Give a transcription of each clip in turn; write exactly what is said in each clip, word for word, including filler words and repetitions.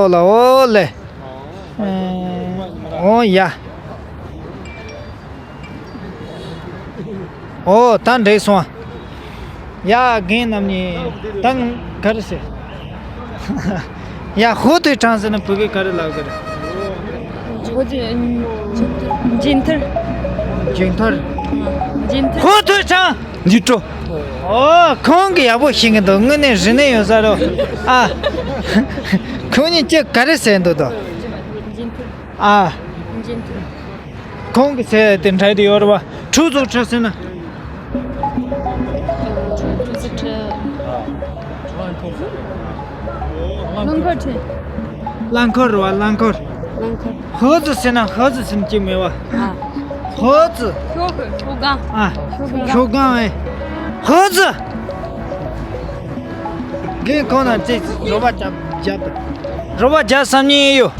ཨོ་ལ་ཨོ་ལེ། ཨོ་ཡ། ཨོ་ད་འགྲིག་སོང་། ཡ་རྒན་རྣམ་གཉིས་ད་ག་རེ་ཟེར། ཡ་ཧོ་ཐོས་ཁྲང་ཟེར་ན་བོད་སྐད་ག་རེ་ལབ་གི་རེད། ཧོ་ཐོས་འཇིན་ཐར། འཇིན་ཐར། འཇིན་ཐར། ཧོ་ཐོས་ཁྲང་། འཇིན་ཀྲོ། ཨོ་ཁོང་གི་ཡག་པོ་ཤེས་གི་འདུག་དངོས་གནས་རིག་གནས་ཡོད་ས་རེད། ཨ། ཁོང་གཉིས་ཀྱིས་ག་རེ་ཟེར་འདུག་དོ། འཇིན་ཐར། ཨ། འཇིན་ཐར། ཁོང་གི་ཟེར་དེ་འདྲ་དེ་ཡོད་རེད་བ། ཁྲུ་ཚོ་ཁྲ་ཟེར་ན། ཁྲུ་ཚོ་ཁྲ། རླངས་འཁོར་ཁྲ། རླངས་འཁོར་རེད་བ། རླངས་འཁོར། རླངས་འཁོར། ཧོ་ཙི་ཟེར་ན་ཧོ་ཙི་ཟེར་ན་གཅིག་མེད་བ། ཨ། ཧོ་ཙི། ཤོ་གི་ཤོ་གང་། ཨ། ཤོ་གང་། ཤོ་གང་ཨེ། ཧོ་ཙི། རྒན་ཁོང་ན་ཅིག་རོགས་པ་རྒྱབ་རྒྱབ་དང་། རོགས་པ་རྒྱབ་བསམ་ཉིན་ཡོད།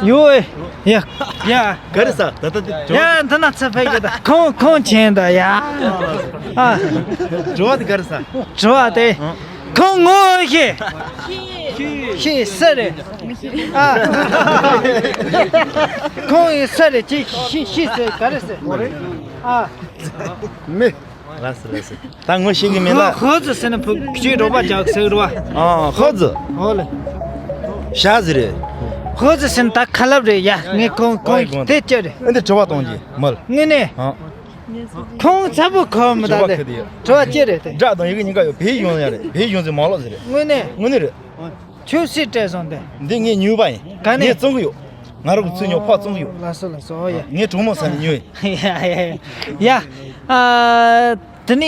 ཡོད་ཨེ། ཡ། ཡ། ག་རེ་ཟ། ད་ལྟ་དེ་ཡ་འདི་ན་ཚ་ཕེབས་ཀྱི་ད། ཁོང་ཁོང་ཆེན་ད་ཡ། ཨ། དྲི་བ་དེ་ག་རེ་ཟ། དྲི་བ་དེ། ཁོང་ངོ་ཤེས། ཤེས་ས་རེད། ཨ། ཁོང་ཡིན་ས་རེད་ཅེས་ཤེས་ཤེས་ཟེར་ག་རེ་ཟེར། ཨ། མི། ལགས་སོ་ལགས་སོ། ད་ངོ་ཤེས་ཀྱི་མིན་ལ། ཧོ་ཙི་ཟེར་ན་བུ་ཁྱོད་རོགས་པ་རྒྱག་ཟེར་རོ། ཨ། ཧོ་ཙི། ཧོ་ལེ། ཞག་ཟེར་རེད། ཧོ་ཙི་ཟེར་ན་ད་ཁ་ལབ་རེད་ཡ། ངས་ཁོང་ཁོང་དེ་ཅི་རེད། ཨ་འདི་དྲི་བ་གཏོང་གི་མོལ། དངོས་གནས། ཨ། ཁོང་ཚ་པོ་ཁོ་མི་ད་དྲི་བ་དེ། ཁ་དེ་ཡོད། དྲི་བ་ཅི་རེད་དེ། སྒྲ་དང་ཡི་གེ་གཉིས་ཀ་ཡོད། བོད་ཡིག་ཡོང་ཡ་རེད། བོད་ཡིག་ཡོང་ཚེ་མ་ལོག་ཟེར་རེད། དངོས་གནས། དངོས་གནས་རེད། ཁྱོད་སུས་སྤྲད་སོང་དེ། འདི་ངས་ཉོས་པ་ཡིན། ག་ནས། ངས་བཙོང་གི་ཡོད། ང་རང་གི་ཚུར་ཉོ་ཕར་བཙོང་གི་ཡོད། ལགས་སོ་ལགས་སོ། ཨོ་ཡ། ངས་གྲོགས་མོ་ས་ནས་ཉོས་ཡིན། ཡ་ཡ་ཡ། ཡ། ཨ། དེ་ནས་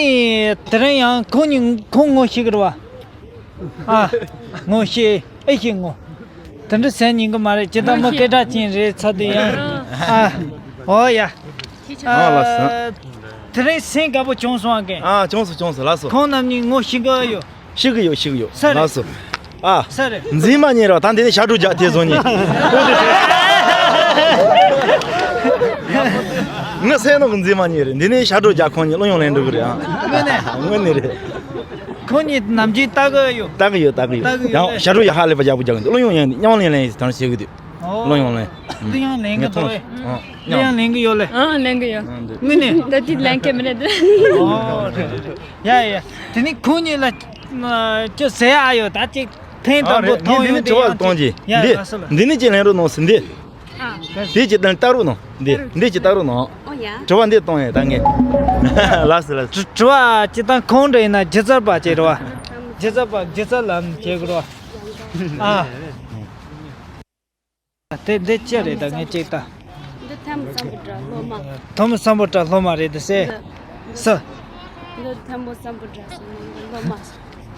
དེ་རིང་ཡང་ཁོང་གཉིས་ཁོང་ངོ་ཤེས་གི་རེད་བ། ཨ། ངོ་ཤེས་ཨེ་ཤེས་ངོ་། དེ་འདྲ་ཟེར་ཉན་གི་མ་རེད། ཇི་ལྟར་མི་སྐད་གྲགས་ཅན་རེད་ཚ་དུས་ཡང་། ཨ། ཨོ་ཡ། ཨ། ལགས་སོ། དེ་རིང་སེམས་དགའ་པོ་བྱུང་སོང་ཨ་ཀེ། ཨ། བྱུང་སོང་བྱུང་སོང་། ལགས་སོ། ཁོང་རྣམ་གཉིས་ངོ་ཤེས་གི་ཡོད། ཤེས་གི་ཡོད། ཤེས་གི་ཡོད། ས་རེད། ལགས་སོ། ཨ། ས་རེད། འཛིན་མ་ཉན་རོགས། ད་འདི་ནས་ཞབས་བྲོ་རྒྱག་དེ་བཟོ་ཉན། ངའི་སེམས་ནང་གི་འཛིན་མ་ཉན་རེད། འདི་ནས་ཞབས་བྲོ་རྒྱག་ཁོང་གཉིས་བློ་ཡོང་ལེན་འགྲོ་གི་རེད་ཨ། དངོས་གནས། དངོས་གནས་རེད། ཁོང་གཉིས་ནམ་རྒྱུན་ལྟ་གི་ཡོད། ལྟ་གི་ཡོད། ལྟ་གི་ཡོད། ལྟ་གི་ཡོད། ཡང་ཞབས་བྲོ་ཡག་ཧ་ལས་པ་རྒྱག་པོ་རྒྱག་གི་འདུག་བློ་ཡོང་ཡང་མཉམ་ལེན་ལེན་ཡིན་ད་བྱེད་གི་འདུག་ཨོ། བློ་ཡོང་ལེན། ཨ། བློ་ཡང་ལེན་གི་འདུག་ངས་མཐོང་། ཨ། ཨ། བློ་ཡང་ལེན་གི་ཡོད་ལེ། ཨ། ལེན་གི་ཡོད། ཨ། འདི། དངོས་གནས། ད་དེ་ལེན་གི་མི་རེད། ཨོ། རེད་རེད་རེད། ཡ་ཡ་ཡ། དེ་ནས་ཁོང་གཉིས་ལ་ཅི་ཟེར་ཡ་ཡོད། ད་ཅིག་ཐེངས་ཨ་དང་པོ། རེད། ངས་མཐོང་འདི་ཡོང་ནས་དེ་དྲི་བ་ཡང་གཏོང་གི། ཡ། འདི། ལགས་སོ་ལགས། འདི་ནས་ཅིག་ལེན་རོགས་གནང་ཟིན་འདི། ཨ། དེ་ཅིག་ལྟ་རོགས་གནང་འདི། འདི་ཅིག་ལྟ་རོགས་གནང་། ཨོ་ཡ། དྲི་བ་འདི་གཏོང་ཡ་ད་ངས། ལགས་སོ་ལགས་སོ། དྲི་བ་ཅི་ད་ཁོང་འདྲ་ཡིན་ན་སྒྱུ་རྩལ་པ་ཅིག་རེད་བ། སྒྱུ་རྩལ་པ་སྒྱུ་རྩལ་ལམ་བྱེད་དགོས་རེད་བ། ཨ། དེ་འདི་ཅི་རེད་ད། ངས་ཅིག་ལྟ། འདི་ཐེམ་བུ་སམ་བྷོ་ཊ་སློབ་མ། ཐེམ་བུ་སམ་བྷོ་ཊ་སློབ་མ་རེད་དེ་ཟེར། འདི། ས། འདི་ཐེམ་བུ་སམ་བྷོ་ཊ་སློབ་མ།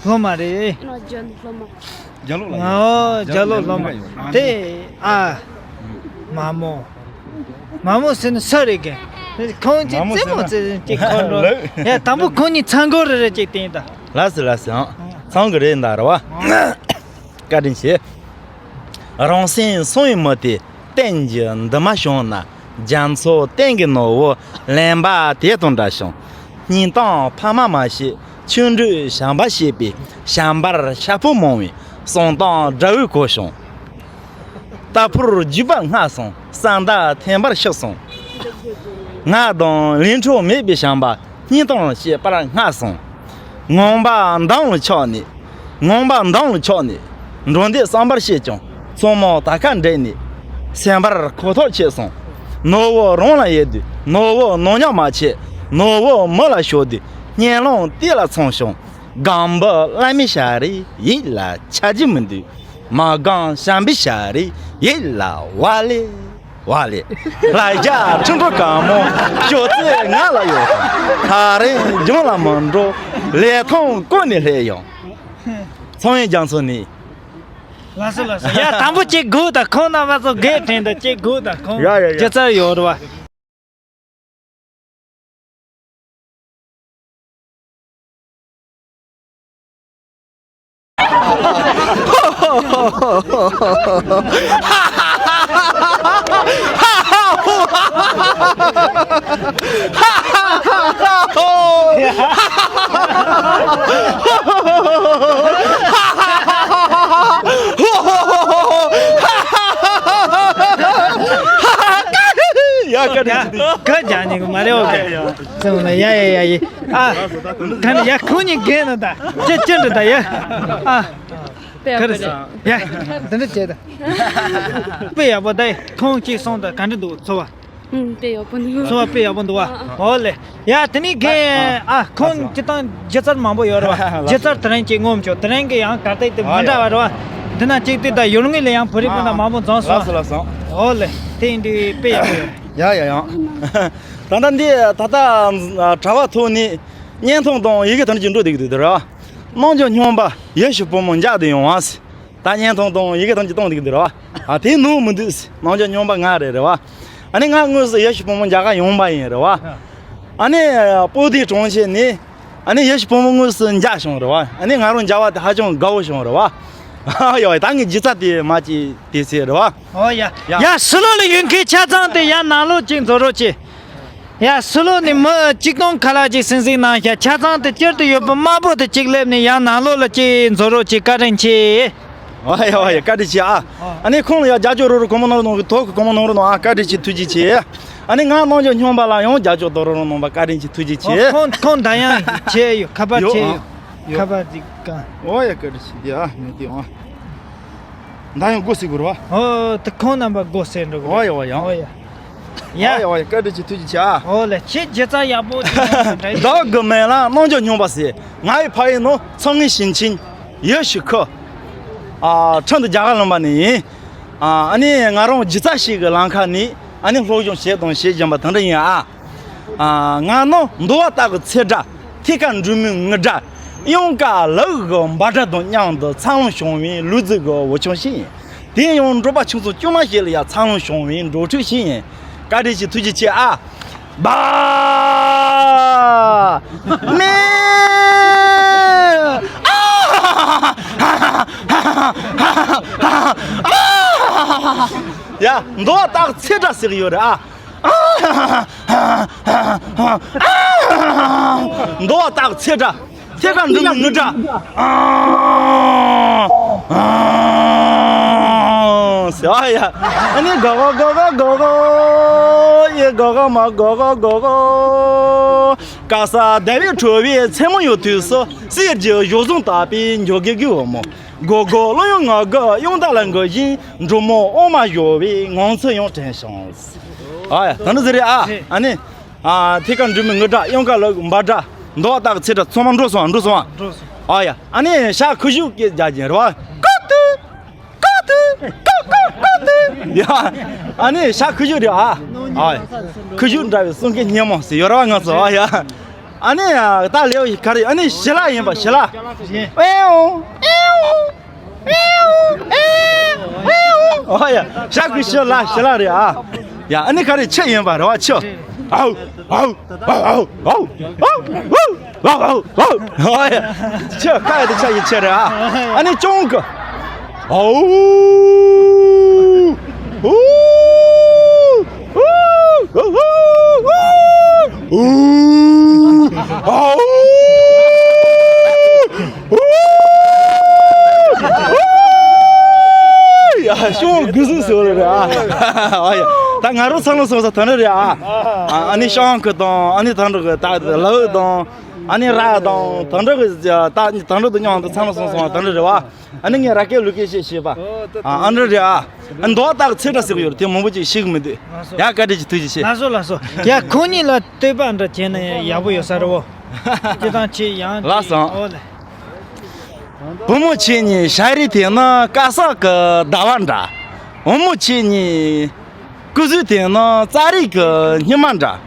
སློབ་མ་རེད། ཨ་ནི་རྒྱ་ནག་སློབ་མ། རྒྱ་ལོ་ལ། ཨོ། རྒྱ་ལོ་སློབ་མ། དེ། ཨ། མ་མོ། མ་མོ་ཟེར་ནི་ས་རེད་གི། ཁོང་ཅིག་མ་མོ་རྩེད་མོ་ཟེར་ན། རྩེད་ཅིག་ཁོང་འགྲོ། ལགས། ཡ་དང་པོ་ཁོང་གཉིས་ཚང་གོ་རེ་རེ་ཅིག་བསྟན་ད། ལགས་སོ་ལགས་སོ། ཨང་། ཚང་གི་རེད་ད་རེད་བ། བཀའ་དྲིན་ཆེ། རང་སེམས་སོང་བའི་མི་དེ་གཏན་གྱི་འདུན་མ་བྱུང་ན། རྒྱ་མཚོ་གཏན་གྱི་ནོར་བུ་ལེན་པ་དེ་དང་འདྲ་ཞིང་། སྙིང་གཏམ་ཕ་མ་མ་བྱེད་ཆུང་དུས་བྱམས་པ་བྱེད་པའི་བྱམས་པར་ཤ་ཕོ་མང་བའི་གསང་གཏམ་དགྲ་བོས་གོ་བྱུང་། རྟ་ཕོར་རྒྱུག་པར་སྔ་སོང་། ས་མདའ་འཐེན་པར་ཤི་སོང་། ང་དང་ལས་འཕྲོ་མེད་པའི་བྱམས་པ། སྙིང་གཏམ་བཤད་པར་སྔ་སོང་། ངང་པ་འདམ་ལ་ཆགས་ནས། ངང་པ་འདམ་ལ་ཆགས་ནས། འགྲོ་འདོད་བསམ་པར་བྱེད་ཀྱང་། མཚོ་མོ་དར་ཁ་འདྲེན་ནས། སེམས་པར་ཁོ་ཐག་ཆོད་སོང་། ནོར་བུ་རང་ལ་ཡོད་དུས། ནོར་བུ་ནོར་ཉམས་མ་བྱེད། ནོར་བུ་མི་ལ་ཤོར་དུས། གཉེན་ལམ་དེ་ལ་ཚང་ཞིང་། སྒང་པོ་བླ་མའི་ཞལ་རས་ཡིད་ལ་འཆར་རྒྱུ་མི་འདུག་མ་སྒང་བྱམས་པའི་ཞལ་རས་ཡིད་ལ་བ་ལེ། བ་ལེ། ལ་རྒྱ་ཁྲི་འགྲོ་དཀར་མོ་ཞོ་ཚོད་ང་ལ་ཡོད། ཐག་རིང་རྒྱང་ལ་མི་འགྲོ། ལས་ཐོང་ཀོ་ནས་སླེབས་ཡོང་། ཚོང་ཡིན་རྒྱ་མཚོ་ནས། ལགས་སོ་ལགས་སོ། ཡ་དང་པོ་ཅིག་སྒུག་དང་། ཁོང་རྣམ་པ་ཚོ་དགེ་དྲན་དང་ཅིག་སྒུག་དང་། ཁོང་ཡ་ཡ་ཡ། སྒྱུ་རྩལ་ཡོད་རེད་བ། ཡ། ག་རྒྱག་ནི་གི་མ་རེད་འོ་ག་ཙམ་ལ་ཡ་ཡ་ཡ་ཡ། ཨ། ག་ནི་ཡ་ཁོང་གཉིས་རྒན་ནི་ད་ཅི་ཅི་འདྲི་ད་ཡ། ཨ། དཔེ་ག་ཡག་པོ་རེད། རེད། ཡ། འདི་འདྲ་བྱས་ད། དཔེ་ཡག་པོ་ད་ཁོང་གཅིག་སོང་ད་ག་འདྲ་འདུག་ཚོར་བ། ཨུམ། དཔེ་ཡག་པོ་འདུག་ཚོར་བ་དཔེ་ཡག་པོ་འདུག་བ། ཨོ་ལེ། ཡ་དེ་ནི་རྒན་ཨ་ཁོང་སྤྱིར་བཏང་སྒྱུ་རྩལ་མང་པོ་ཡོད་རེད་བ། སྒྱུ་རྩལ་དེ་རིང་གཅིག་ངོམ་ཆོག་དེ་རིང་གི་ཡང་གར་སྟེགས་དེ་མི་འདྲ་བ་རེད་བ། འདི་ན་གཅིག་དེ་ད་ཡུལ་དངོས་ལ་ཡང་བོད་རིགས་སྤུན་ཟླ་མང་པོ་འཛོམས་སོང་། ལགས་སོ་ལགས་སོ། ཨོ་ལེ། དེ་ཡིན་དུས་དཔེ་ཡག་པོ་ཡོད་རེད། ཡ་ཡ་ཡ། ད་ལྟ་འདི་ད་ལྟ་དྲ་བ་ཐོག་ནས་བརྙན་ཐུང་དང་ཡི་གེ་དང་གཅིག་འགྲོ་བསྡད་ཀྱི་འདུག་དེ་རེད་བ། རྣམ་འགྱུར་སྨྱོན་པ་ཡེ་ཤུ་བུ་མོ་འཇགས་ཏེ་ཡོང་བ། ད་བརྙན་ཐུང་དང་ཡི་གེ་ཐམས་ཅད་གཏོང་བསྡད་ཀྱི་འདུག་རེད་བ། ཨ་དེ་ནོར་མི་འདུག་རྣམ་འགྱུར་སྨྱོན་པ་ང་རེད་རེད་བ། ཨ་ནི་ང་དངོས་སུ་ཡེ་ཤུ་བུ་མོ་མཇལ་ག་ཡོང་པ་ཡིན་རེད་བ། ཨ་ནི་སྤོ་དེ་གྲོང་ཁྱེར་ནས་ཨ་ནི་ཡེ་ཤུ་བུ་མོ་དངོས་སུ་མཇལ་བྱུང་རེད་བ། ཨ་ནི་ང་རང་མཇལ་བ་དེ་ཧ་ཅང་དགའ་བོ་བྱུང་རེད་བ། ཡ་ད་ངས་སྒྱུ་རྩལ་དེ་མ་བྱེད་དེ་ཟེར་རེད་བ། ཨོ་ཡ། ཡ། ཡ་ཕྱི་ལོགས་ལ་ཡོད་མཁན་ཆ་ཚང་དེ་ཡ་ནང་ལོགས་ཅིག་འཛུལ་རོགས་གྱིས། ཡ་ཕྱི་ལོགས་ནས་མི་གཅིག་སྟོང་ཁ་ལག་ཅིག་སིང་སིང་གནང་ཤག་ཆ་ཚང་དེ་སྤྱིར་དུ་ཡོད་པ་དམར་པོ་དེ་གཅིག་སླེབས་ནས་ཡང་ནང་ལོགས་ལ་ཅིག་འཛུལ་རོགས་ཅིག་བཀའ་དྲིན་ཆེ། ཨོ་ཡ་ཨོ་ཡ་བཀའ་དྲིན་ཆེ་ཨ། ཨ་ནི་ཁོང་ལ་ཡང་རྒྱབ་སྐྱོར་རོགས་རོགས་གོ་མ་ནོར་གནང་གི་ཐོག་གི་གོ་མ་ནོར་གནང་ཨ། བཀའ་དྲིན་ཆེ་ཐུགས་རྗེ་ཆེ། ཨ་ནི་ང་རྣམ་འགྱུར་སྨྱོན་པ་ལ་ཡང་རྒྱབ་སྐྱོར་དང་རོགས་རོགས་གནང་བ་བཀའ་དྲིན་ཆེ་ཐུགས་རྗེ་ཆེ། ཁོང་ཁོང་ད་ཡང་ཆེ་ཡོད་ཁ་པར་ཆེ་ཡོད། ཁ་པར་ཅིག་གང་། ཨོ་ཡ་བཀའ་དྲིན་ཆེ་འདི་ཨ་མི་འདི་ཨ། ད་ཡང་སྒོ་ཟེར་དགོས་རེད་བ། ཨོ་ད་ཁོང་རྣམ་པ་སྒོ་ཟེར་འགྲོ་དགོས། ཨོ་ཡ་ཨོ་ཡ། ཨོ་ཡ། ཡ། ཨོ་ཡ་ཨོ་ཡ་བཀའ་དྲིན་ཆེ་ཐུགས་རྗེ་ཆེ་ཨ། ཨོ་ལེ་ཁྱེད་རྒྱལ་རྩ་ཡག་པོ་ཅིག་བདག་གི་མིང་ལ་རྣམ་འགྱུར་སྨྱོན་པ་ཟེར། ང་ཡི་ཕ་ཡུལ་ནི་ཚང་ངི་ཞིང་ཆེན་ཡེ་ཤུ་ཁུལ། ཨ་ཁྲིན་ཏུ་རྒྱ་གར་ལུང་པ་ནས་ཡིན། ཨ་ཨ་ནི་ང་རང་སྒྱུ་རྩལ་ཞིག་གི་ལམ་ཁ་ནས་ཨ་ནི་སློབ་སྦྱོང་བྱེད་དང་བྱེད་བཞིན་པ་དེ་འདྲ་ཡིན་ཨ། ང་ནི་འདུལ་བ་སྟག་གི་ཚེ་སྒྲ་ཐེ་ཀ་འབྲུག་མོའི་ངུར་སྒྲ། གཡང་དཀར་ལུག་གི་འབའ་སྒྲ་དང་མཉམ་དུ་འཚར་ལོངས་བྱུང་བའི་ལུག་རྫི་གི་འུར་ཆང་ཞིག་ཡིན། དེ་ཡང་འབྲོག་པ་ཁྱིམ་ཚང་དཀྱུས་མ་ཞིག་ལ་ཡང་འཚར་ལོངས་བྱུང་བའི་འབྲོག་ཕྲུག་ཞིག་ཡིན། བཀའ་དྲིན་ཆེ་ཐུགས་རྗེ་ཆེ་ཨ། བ། མེ། ཡ། འདུལ་བ་སྟག་ཚེ་སྒྲ་ཟེར་གི་ཡོད་རེད་ཨ། འདུལ་བ་སྟག་ཚེ་སྒྲ། ཐེ་ཀ་འབྲུག་མོའི་ངུར་སྒྲ། ཟེར་བ་ཡ། ཨ་ནི་ག་ག་ག་ག་ག་ག། ཡེ་ག་ག་མ་ག་ག་ག་ག། ག་ས་ཟླ་བའི་དྲོ་བའི་མཚན་མོ་ཡོད་དུས་སུ། གསེར་གྱི་གཞོགས་ཟུང་ལྟ་བུའི་འཇོ་སྒེག་གི་འོད་མོ། གོ་གོ་གླུ་དབྱངས་ངག་གི་དབྱངས་རྟ་ལ་འགོད་བཞིན། འབྲུག་མོ་འོ་མ་བཞོ་བའི་ངང་ཚུལ་ཡང་དྲན་བྱུང་། ཨ་ཡ་ད་འདི་ཟེར་རེད་ཨ། ཨ་ནི། ཨ་ཐེ་ཀ་འབྲུག་མོའི་ངུར་སྒྲ། གཡང་དཀར་ལུག་འབའ་སྒྲ། འདུལ་བ་སྟག་གི་ཚེ་སྒྲ་ཚང་མ་འགྲོ་སོང་ཨ། འགྲོ་སོང་ཨ། འགྲོ་སོང་། ཨ་ཡ། ཨ་ནི་ཤ་ཁུ་བྱུག་གི་རྒྱ་ཅན་རེད་བ། ཀ་ཏུ། ཀ་ཏུ། ཀ་ཀ་ཀ་ཏུ། ཡ། ཨ་ནི་ཤ་ཁུ་བྱུག་རེད་ཨ། ཨ་ཡ། ཁུ་བྱུག་འདྲ་བའི་གསུང་སྐད་སྙན་མོ་ཟེར་ཡོད་རེད་བ་ང་ཚོ་ཨ་ཡ། ཨ་ནི་ད་ལེའུ་ག་རེ། ཨ་ནི་ཞི་ལ་ཡིན་པ་ཞི་ལ། ཨེའོ། ཨེའོ། ཨོ་ཡ། ཤ་ཁུ་ཤི་ལ་ཤི་ལ་རེད་ཨ། ཡ་ཨ་ནི་ག་རེ་ཆུ་ཡིན་པ་རེད་བ་ཆུ། ཨའུ་ཨའུ་ཨའུ་ཨའུ་ཨའུ་ཨའུ། ཨོ་ཡ། ཆུ་ཁ་ཡ་དེ་ཆ་ཡི་ཆུ་རེད་ཨ། ཨ་ནི་ཅོང་གི། ཨའུ། ཨུ། ཤོང་གི་སུ་སུ་རེད་ཨ། ད་ང་རང་ཚང་ལ་སོང་ས་ད་ནི་རེད་ཨ། ཨ་ནི་ཤང་གི་དང་ཨ་ནི་ད་འགྲོ་གི་ད་ལའུ་དང་ཨ་ནི་ར་དང་ད་འགྲོ་གི་ད་ད་འགྲོ་དུ་མཉམ་དུ་ཚང་ལ་སོང་སོང་ད་ནི་རེད་བ། ཨ་ནི་ངས་ར་སྐད་ལུག་སྐད་བཤད་ཤེས་པ། ཨ་འདྲ་རེད་ཨ། ཨ་མདོ་སྟག་ཚེ་སྒྲ་ཟེར་གི་ཡོད་རེད་དེ་མང་པོ་ཅིག་ཤེས་གི་མི་འདུག་ཡ་བཀའ་དྲིན་ཆེ་ཐུགས་རྗེ་ཆེ། ལགས་སོ་ལགས་སོ། ཡ་ཁོང་གཉིས་ལ་བསྟོད་པ་འདྲ་བྱས་ན་ཡག་པོ་ཡོད་ས་རེད་བོ། ཅི་དང་ཅི་ཡང་ལགས་སོ། ཨོ་ལེ། བུ་མོ་ཁྱེད་ཉིད་ཤ་རི་དེ་ནི་དཀར་ས་གི་ཟླ་བ་འདྲ། བུ་མོ་ཁྱེད་ཉིད། སྐུ་གཟུགས་དེ་ནི་ཙ་རི་གི་སྙེ་མ་འདྲ།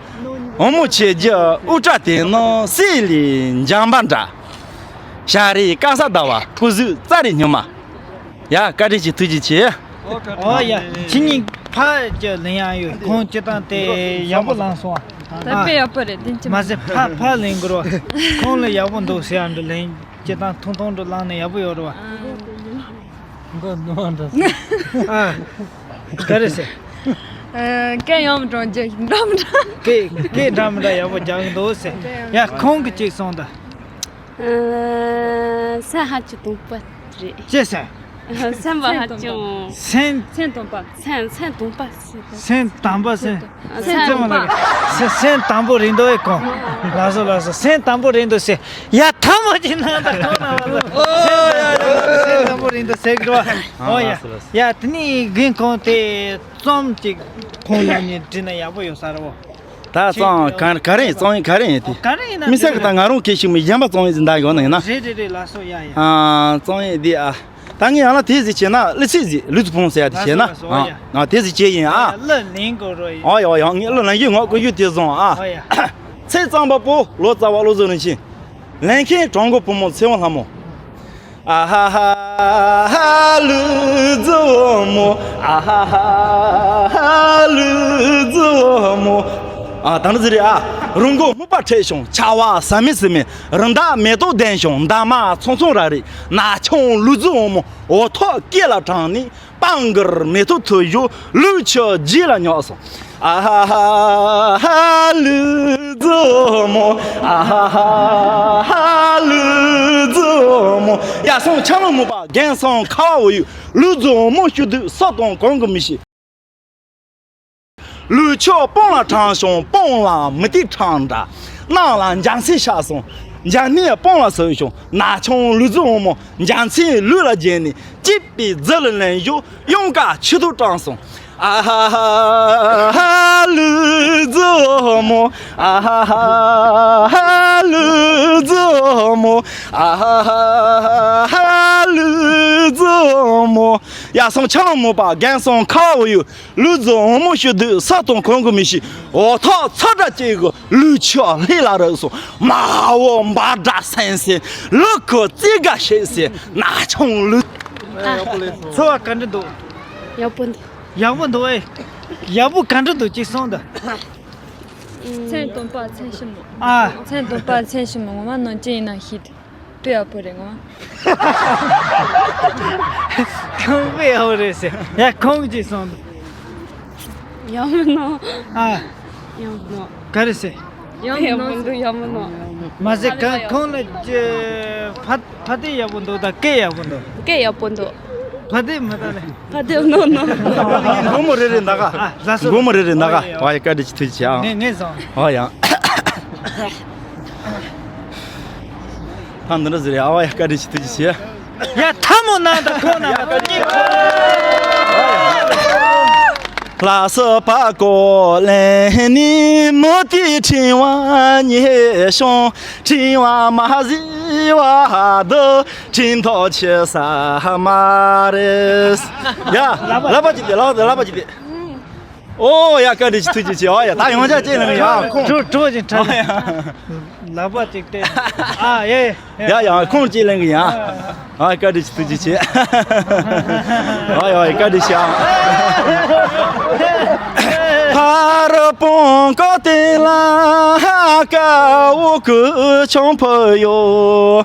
བུ་མོ་ཁྱེད་ཀྱི་དབུ་སྐྲ་དེ་ནི་གསེར་ལས་འཇམ་པ་འདྲ། ཤ་རི་དཀར་ས་ཟླ་བ་སྐུ་གཟུགས་ཙ་རི་སྙེ་མ། ཡ་བཀའ་དྲིན་ཆེ་ཐུགས་རྗེ་ཆེ། ཨོ་ཡ། ཁྱེད་གཉིས་ཕ་གི་ལེན་ཡག་ཡོད་ཁོང་སྤྱི་བཏང་དེ་ཡག་པོ་བླངས་སོང་ཨ། ད་དཔེ་ཡག་པོ་རེད་དེ་ཅི་མ་ཟད་ཕ་ཕ་ལེན་དགོས་རོ། ཁོང་ལ་ཡག་པོ་འདུག་ཟེར་ཡག་འདྲ་ལེན་སྤྱི་བཏང་ཐུང་ཐུང་འདྲ་བླངས་ནས་ཡག་པོ་ཡོད་རོ། མགོ་ནུ་མ་འདྲ་སོང་། ཨ། ག་རེ་ཟེར། ཨ། སྐད་ཡང་མི་འདྲ་རྒྱག་འདྲ་མི་འདྲ། སྐད་སྐད་འདྲ་མི་འདྲ་ཡག་པོ་རྒྱག་གི་འདུག་ཟེར། ཡ་ཁོང་གིས་གཅིག་གསུངས་ད། ཨ། ས་ཧ་ཅི་དང་པོ་རེད། ཅི་ཟེར། སེམས་པ་ཧ་ཅང་། སེམས། སེམས་སྟོང་པ། སེམས། སེམས་སྟོང་པ། སེམས་དང་པོ་སེམས། སེམས་དང་པོ་སེམས། སེམས་སེམས་མ་ལགས། སེམས་སེམས་དང་པོ་རེད་འདུག་ཨེ་ཁོང་། ལགས་སོ་ལགས་སོ། སེམས་དང་པོ་རེད་འདུག་ཟེར། ཡ་ཐལ་མོ་ཅིག་གནང་དང་ཁོང་ན་བ་ལ། སེམས་དང་པོ་རེད་འདུག་ཟེར་གི་རེད་བ། ཨོ་ཡ། ཡ་དེ་ནི་རྒན་ཁོང་དེ་རྩོམ་ཅིག་ཁོང་ལ་ནི་བྲིས་ན་ཡག་པོ་ཡོད་ས་རེད་བ། ད་རྩོམ་ག་ག་རེ་ཡིན། རྩོམ་ཡིག་ག་རེ་ཡིན་དེ། ག་རེ་ཡིན་ན་མི་ས་གི་ད་ང་རང་སྐད་ཤིག་མི་གཞན་པ་རྩོམ་ཡིག་ཟིན་ད་ཡོད་ན་ཡིན་ན། རེད་རེད་རེད། ལགས་སོ། ཡ་ཡ། ཨ་རྩོམ་ཡིག་འདི་ཨ། ད་ངས་ཡང་ན་དེ་ཟིག་བྱས་ན་གླུ་ཚིག་ཟིག་ལུས་ཚུ་ཕུང་ཟེར་ཡ་དེ་བྱས་ན། ལགས་སོ་ལགས་སོ། ཨ་ཡ། ཨ་དེ་ཟིག་བྱས་ཡིན་ཨ། གླུ་ལེན་དགོས་རོ་ཡིན། ཨ་ཡ་ཨ་ཡ། ངས་གླུ་ལེན་གྱི་ངོ་ཀུ་ཡུ་དེ་བཟུང་ཨ། ཨ་ཡ། ཚེ་གཙང་པ་པོ་ལོ་ཙཱ་བ་བློ་བཟང་རིན་ཆེན། ལེན་མཁན་གྲོང་སྐོར་བུ་མོ་ཚེ་དབང་ལྷ་མོ། ཨ་ཧ་ཧ་ཧ་ལུ་ཛོ་མོ། ཨ་ཧ་ཧ་ཧ་ལུ་ཛོ་མོ། ཨ་ད་ནི་ཟི་རེད་ཨ། རུང་མགོ་སྨུག་པ་འཁྲིགས་ཤིང་ཆར་པ་ཟ་མེད་ཟི་མེད། རི་མདའ་མེ་ཏོག་ལྡན་ཞིང་འདབ་མ་ཚོང་ཚོང་ར་རི། ན་ཆུང་ལུ་ཛོ་མོ། འོ་ཐོག་སྐེ་ལ་དྲངས་ནས། སྤང་གར་མེ་ཏོག་ཐུ་ཡོ་ལུག་ཆུ་རྗེས་ལ་ཉོག་སོང་། ཨ་ཧ་ཧ་ཧ་ལུ་ཛོ་མོ། ཨ་ཧ་ཧ་ཧ་ལུ་ཛོ་མོ། ཡ་སོང་ཆང་ལ་མོ་པ་རྒན་སོང་ཁ་བ་འོ་ཡུ་ལུ་ཛོ་མོ་ཤུ་དུ་ས་དང་གང་གི་མི་ཤེས། ལུག་ཆུ་སྤང་ལ་དྲངས་ཤིང་སྤང་ལ་མུ་ཏིག་དྲངས་འདྲ། གནམ་ལ་འཇའ་ཚོན་ཤར་སོང་། འཇའ་ནི་སྤང་ལ་ཟུག་ཤིང་ན་ཆུང་ལུ་ཛོ་མོ། འཇའ་ཚོན་ལུས་ལ་བརྒྱན་ནས་སྐྱིད་པའི་རྫི་ལ་ལེན་ཞོ་གཡང་དཀར་ཆུ་ཐོག་དྲངས་སོང་། ཨ་ཧ་ཧ་ཧ་ལུ་ཛོ་མོ། ཨ་ཧ་ཧ་ཧ་ལུ་ཛོ་མོ། ཨ་ཧ་ཧ་ཧ་ལུ་ཛོ་མོ། ཡ་སོང་ཆང་མོ་པ་རྒན་སོང་ཁ་བ་འོ་ཡུ་ལུ་ཛོ་མོ་ཤུ་དུ་ས་དང་གང་གི་མི་ཤེས། འོ་ཐོག་ཚ་དྲ་ཅིག་གི་ལུག་ཆུ་ལྷས་ལ་རག་སོང་། མ་འོ་འབའ་སྒྲ་སེང་སེང་ལུག་ཁུ་ཙི་ག་ཤེས་སེ་ན་ཆུང་ལུག་འཚོ་བ་ག་འདྲ་འདུག་ཡག་པོ་འདུག་ཡག་པོ་འདུག་ཨེ། ཡག་པོ་ག་འདྲ་འདུག་ཅིག་གསུངས་དང་། མཚན་སྟོན་པ་མཚན་ཞིབ་མོ། ཨ། མཚན་སྟོན་པ་མཚན་ཞིབ་མོ། ངོ་མ་ནང་ཅི་ཡིན་ན་ཤེས་ཏེ། དཔེ་ཡག་པོ་རེད་ངོ་། ཁོང་དཔེ་ཡག་པོ་རེད་ཟེར། ཡ་ཁོང་གིས་གསུངས་འདུག་ཡག་མོ་ནོ། ཨ། ཡག་མོ་ནོ། ག་རེ་ཟེར། ཡག་མོ་ནོ། ཡག་མོ་འདུག་ཡག་མོ་ནོ། མ་ཟད་ག་ཁོང་ལ་ཅི་ཕ་ཕ་དེ་ཡག་པོ་འདུག་ད་སྐད་ཡག་པོ་འདུག་སྐད་ཡག་པོ་འདུག་ཕ་དེ་མ་ད་ལེ། ཕ་དེ་ནོ་ནོ། སྒོར་མོ་རེ་རེ་ན་ག་ཨ་ལ་སོ། སྒོར་མོ་རེ་རེ་ན་ག་ཨ་ཡ། ཨ་ཡ། བཀའ་དྲིན་ཆེ། ཐུགས་རྗེ་ཆེ་ཨ། ངས་ངས་བཟང་། ཨ་ཡ། ཐང་འདི་འདྲ་ཟེར་ཡ། ཨ་ཡ། བཀའ་དྲིན་ཆེ། ཐུགས་རྗེ་ཆེ། ཡ་ཐ་མོ་ན་ད་ཁོ་ན་མ་ཐོ་ཉིད་ཁོ། ལ་སོ་པ་ཀོ་ལེན་ནི་མོ་ཏི་ཕྲེང་བ་ཉེ་ཤོང་། ཕྲེང་བ་མ་བཟི་བ་དུ་ཕྲེང་ཐོག་ཆེ་ས་མ་རེད། ཡ་ལ་པ་ཅིག་དེ་ལ་པ་ཅིག་དེ། ཨོ་ཡ། བཀའ་དྲིན་ཆེ། ཐུགས་རྗེ་ཆེ། ཨོ་ཡ། ད་ཡོང་ཆ་ཅེས་ལ་ཡ་ཁོང་གྲོ་གྲོ་ཅིག་འཁྲབ། ཨོ་ཡ། ལག་པ་ཅིག་སྟེ། ཨ་ཡེ་ཡེ། ཡ་ཡ། ཁོང་ཅེས་ལེན་གི་ཡ། ཨ་བཀའ་དྲིན་ཆེ། ཐུགས་རྗེ་ཆེ། ཨོ་ཡ། ཨོ་ཡ། བཀའ་དྲིན་ཆེ། ཕ་རུ་པོང་ཀོ་ཏེ་ལ་ཧ་ཀ་འོ་ཀུ་ཆོང་ཕུ་ཡོ།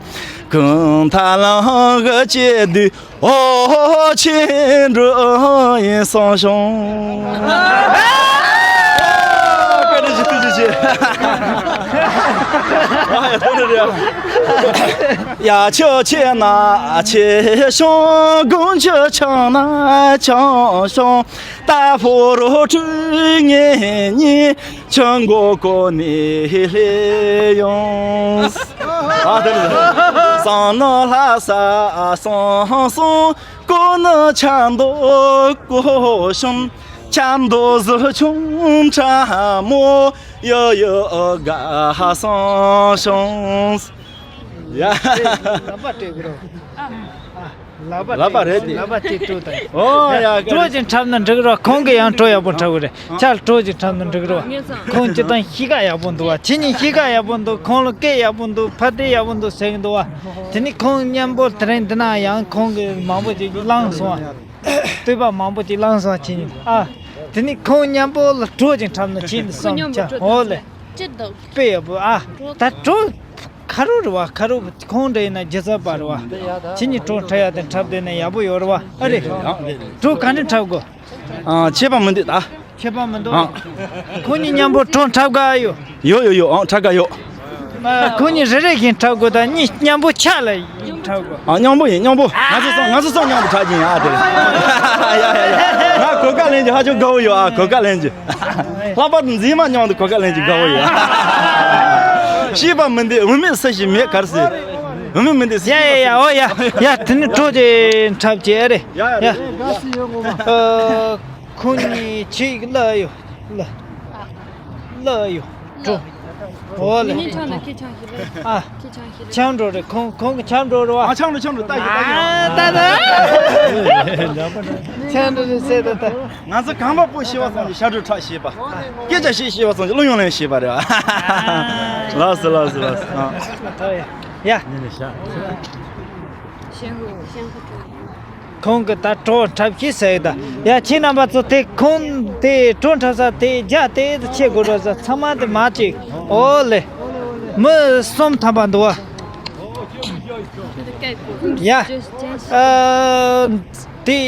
ཀུན་ཐ་ལང་གི་ཅེ་དུ། ཨོ་ཆེ་འགྲོ་ཡིན་སོང་ཤོང་། བཀའ་དྲིན་ཆེ། ཐུགས་རྗེ་ཆེ། ཡ་ཆོ་ཆེ་ན་ཆེ་ཤོང་། དགུང་ཆོ་ཆང་ན་ཆང་ཤོང་། ཏ་ཕོ་རོ་ཁྲུ་ངེ་ཉི་ཆང་གོ་གོ་ནི་ལེ་ཡོང་། ཨ་དེ་ལ་སང་ནོ་ལྷ་ས་སང་སོང་། ཀོ་ནི་ཆ་མདོ་ཀོ་ཤོང་། ཆ་མདོ་ཟི་ཆུང་ཁྲ་མོ་ཡོ་ཡོ་དགའ་སང་ཤོང་། ཡ། ལག་པ་སྤྲད་གི་རོ། ལག་པ་ལག་པ་རེད་དེ། ལག་པ་གཅིག་སྤྲོད་དང་། ཨོ་ཡ། གྲོ་ཅིག་འཁྲབ་ན་འགྲིག་རོ། ཁོང་གིས་ཡང་གྲོ་ཡག་པོ་འཁྲབ་གི་རེད། ཁྱེད་གྲོ་ཅིག་འཁྲབ་ན་འགྲིག་རོ། ཁོང་སྤྱིར་བཏང་གཤིས་ཀ་ཡག་པོ་འདུག་བ། ཁྱེད་གཉིས་གཤིས་ཀ་ཡག་པོ་འདུག་ཁོང་ལ་སྐད་ཡག་པོ་འདུག་ཕ་དེ་ཡག་པོ་འདུག་ཟེར་གི་འདུག་བ། དེ་ནི་ཁོང་མཉམ་པོ་དེ་རིང་འདི་ན་ཡང་ཁོང་གིས་མང་པོ་ཅིག་བླངས་སོང་བ། བསྟོད་པ་མང་པོ་ཅིག་བླངས་སོང་བ། ཁྱེད་གཉིས་ཨ། དེ་ནི་ཁོང་མཉམ་པོ་ལ་གྲོ་ཅིག་འཁྲབ་ན་ཁྱེད་འདི་བསམ་ཆ་འོ་ལེ། དཔེ་ཡག་པོ་ཨ། ད་གྲོ། ཁ་རོ་རེད་བ། ཁ་རོ་ཁོང་འདྲ་ཡིན་ན་སྒྱུ་རྩལ་པ་རེད་བ། ཁྱེད་གཉིས་གྲོ་འཁྲབ་ཡ་དེ་འཁྲབ་བསྡད་ན་ཡག་པོ་ཡོད་རེད་བ། ཨ་རེད། གྲོ་ག་འདྲ་འཁྲབ་དགོས། ཨ། ཁྱད་པར་མི་འདུག་ད། ཁྱད་པར་མི་འདུག་ཨ། ཁོང་གཉིས་མཉམ་པོ་གྲོ་འཁྲབ་ག་ཡོད། ཡོད་ཡོད་ཡོད། ཨང་འཁྲབ་ག་ཡོད། ཨ། ཁོང་གཉིས་རེ་རེ་བཞིན་འཁྲབ་དགོས། ད་གཉིས་མཉམ་པོ་ཆ་ལ་འཁྲབ་ ཨ། མཉམ་པོ་ཡིན། མཉམ་པོ། ང་ཚོ་གསུམ། ང་ཚོ་གསུམ་མཉམ་དུ་འཁྲབ་ཀྱི་ཡིན། ཨ། དེ་རེད། ཡ་ཡ་ཡ། ང་གོ་སྐབས་ལེན་རྒྱུ་ཧ་ཅང་དགའ་བོ་ཡོད། ཨ། གོ་སྐབས་ལེན་རྒྱུ། ལྷག་པར་དུ་མཛེས་མ་མཉམ་དུ་གོ་སྐབས་ལེན་རྒྱུ་དགའ་བོ་ཡོད། ཤེས་པ་མི་འདི་བུད་མེད་སུ་ཞིག་མེད་གར་སི། བུད་མེད་མི་འདི་སུ་ཡ་ཡ་ཡ། ཨོ་ཡ་ཡ། དེ་ནི་སྤྲོ་ཅེ་འཁྲབ་ཅེ་རེད། ཡ་ཡ། ཨ། ཁོང་གཉིས་ཆིག་ལ་ཡོད་ལ། ལ་ཡོད་འགྲོ། འོ་ལེ། ངེད་ཆང་ལ་ཁྱེད་ཆང་ཞིག་ལ། ཨ། ཁྱེད་ཆང་ཞིག་ལ། ཆང་འགྲོ་རེད། ཁོང་ཁོང་གི་ཆང་འགྲོ་རེད་བ། ཨ། ཆང་འགྲོ། ཆང་འགྲོ། ལྟ་ཡི་ལྟ་ཡི། ཨ། ད་ད། ཆང་འགྲོ་རེད་ཟེར་ད་ད། ང་ཚོ་གངས་པ་པོ་ཞེས་པ་ཙམ་གྱིས་ཞབས་བྲོ་འཁྲབ་ཤེས་པ། སྐད་ཆ་བཤད་ཤེས་པ་ཙམ་གྱིས་གླུ་དབྱངས་ལེན་ཤེས་པ་རེད་བ། ལགས་སོ། ལགས་སོ། ལགས་སོ། ཨ། ཡ། ཁོང་གི་ད་སྤྲོ་འཁྲབ་ཤེས་ཟེར་ད། ཡ། ཁྱེད་རྣམ་པ་ཚོ་དེ་ཁོང་དེ་སྤྲོ་འཁྲབ་ས་དེ་རྒྱ་དེ་ཆེ་དགོས་རོགས་ས། ཚང་མ་དེ་མ་ཅིག་ཨོ་ལེ། མི་གསུམ་ཐམ་པ་འདུག་བ། ཡ། ཨ། དེ་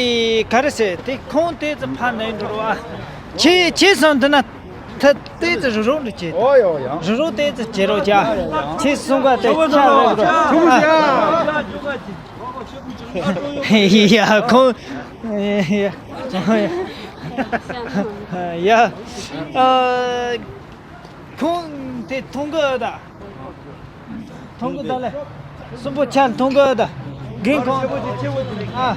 ག་རེ་ཟེར། དེ་ཁོང་དེ་ཚོ་ཕར་ནས་འགྲོ་རོགས། ཨ། ཁྱེད་ཁྱེད་གསུམ་དེ་ན། ད་ལྟའི་ཙི་རུ་རུ་འདྲི་བྱེད། ཨོ་ཡོ་ཡོ། རུ་རུ་ལྟའི་ཙི་བྱེད་རོགས་བྱ། ཁྱེད་གསུམ་ཀ་དེ་ཆ་རེ་རུ། ཡ་ཁོང་། ཡ། ཨ། ཁོང་དེ་མཐོང་གི་ད། མཐོང་གི་ད་ལེ། གསུམ་པོ་ཆ་མཐོང་གི་ད། རྒན་ཁོང་། ཨ།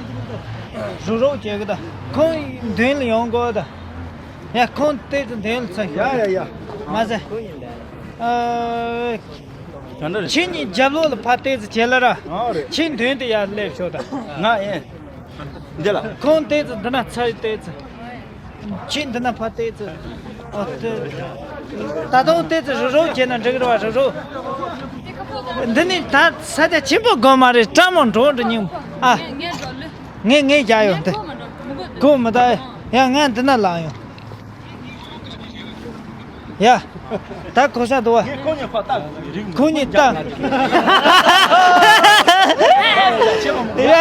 རུ་རུ་བྱེད་གི་ད། ཁོང་མདུན་ལ་ཡོང་གི་ད། ཡ། ཁོང་དེ་ཚོ་འདོན་ལ་ཚ། ཡ་ཡ་ཡ། མ་ཟད། ཨ། ག་འདྲ་རེད། ཁྱེད་གཉིས་རྒྱབ་ལོགས་ལ་ཕར་དེ་ཚོ་བྱེད་ལ་ར། ཨ་རེད། ཁྱེད་མདུན་དུ་ཡར་སླེབས་ཤོག་ད། ང་ཨེ། འདི་ལ། ཁོང་དེ་ཚོ་འདི་ན་ཚ་ཡི་དེ་ཚོ། ཁྱེད་འདི་ན་ཕར་དེ་ཚོ། ཨ། དེ། ད་དུང་དེ་ཚོ་རུ་རུ་བྱས་ན་འགྲིག་རེད་བ། རུ་རུ། འདི་ནི་ད་ས་ཆ་ཆེན་པོ་དགོས་མ་རེད། སྤྲ་མོ་འགྲོ་འགྲོ་སྙིང་། ཨ། ངས་ངས་རྒྱག་ཡོང་དེ། ཁོ་མི་ད། ཡ། ང་འདི་ན་ལངས་ཡོང་། ཡ། ད་གོ་ས་འདུག་བ། ཁོ་གཉིས་ལྟ། ཡ་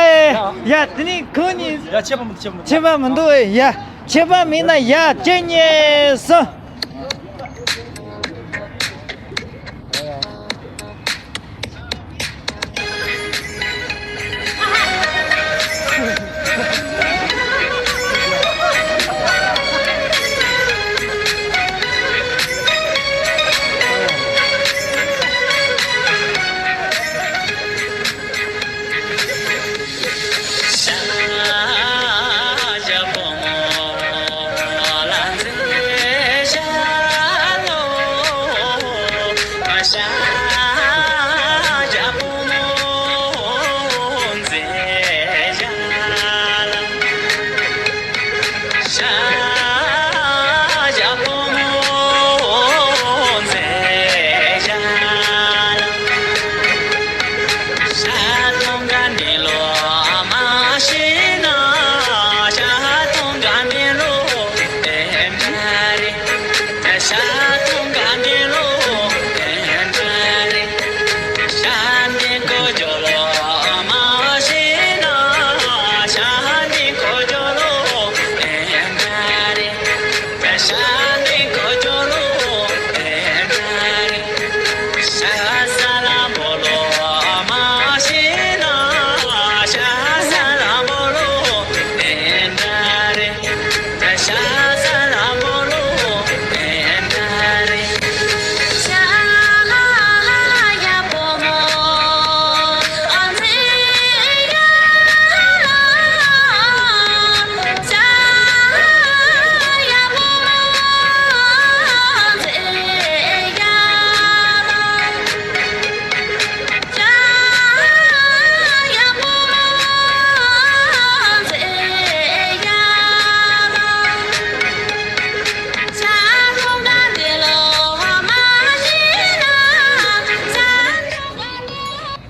ཡ་ཡ། དེ་ནི་ཁོ་གཉིས། ཡ། ཆད་པ་མི་འདུག་ཆད་པ་མི་འདུག་ཆད་པ་མི་འདུག་ཡ། ཆད་པ་མིན་ན་ཡ། གཅིག་གཉིས་གསུམ།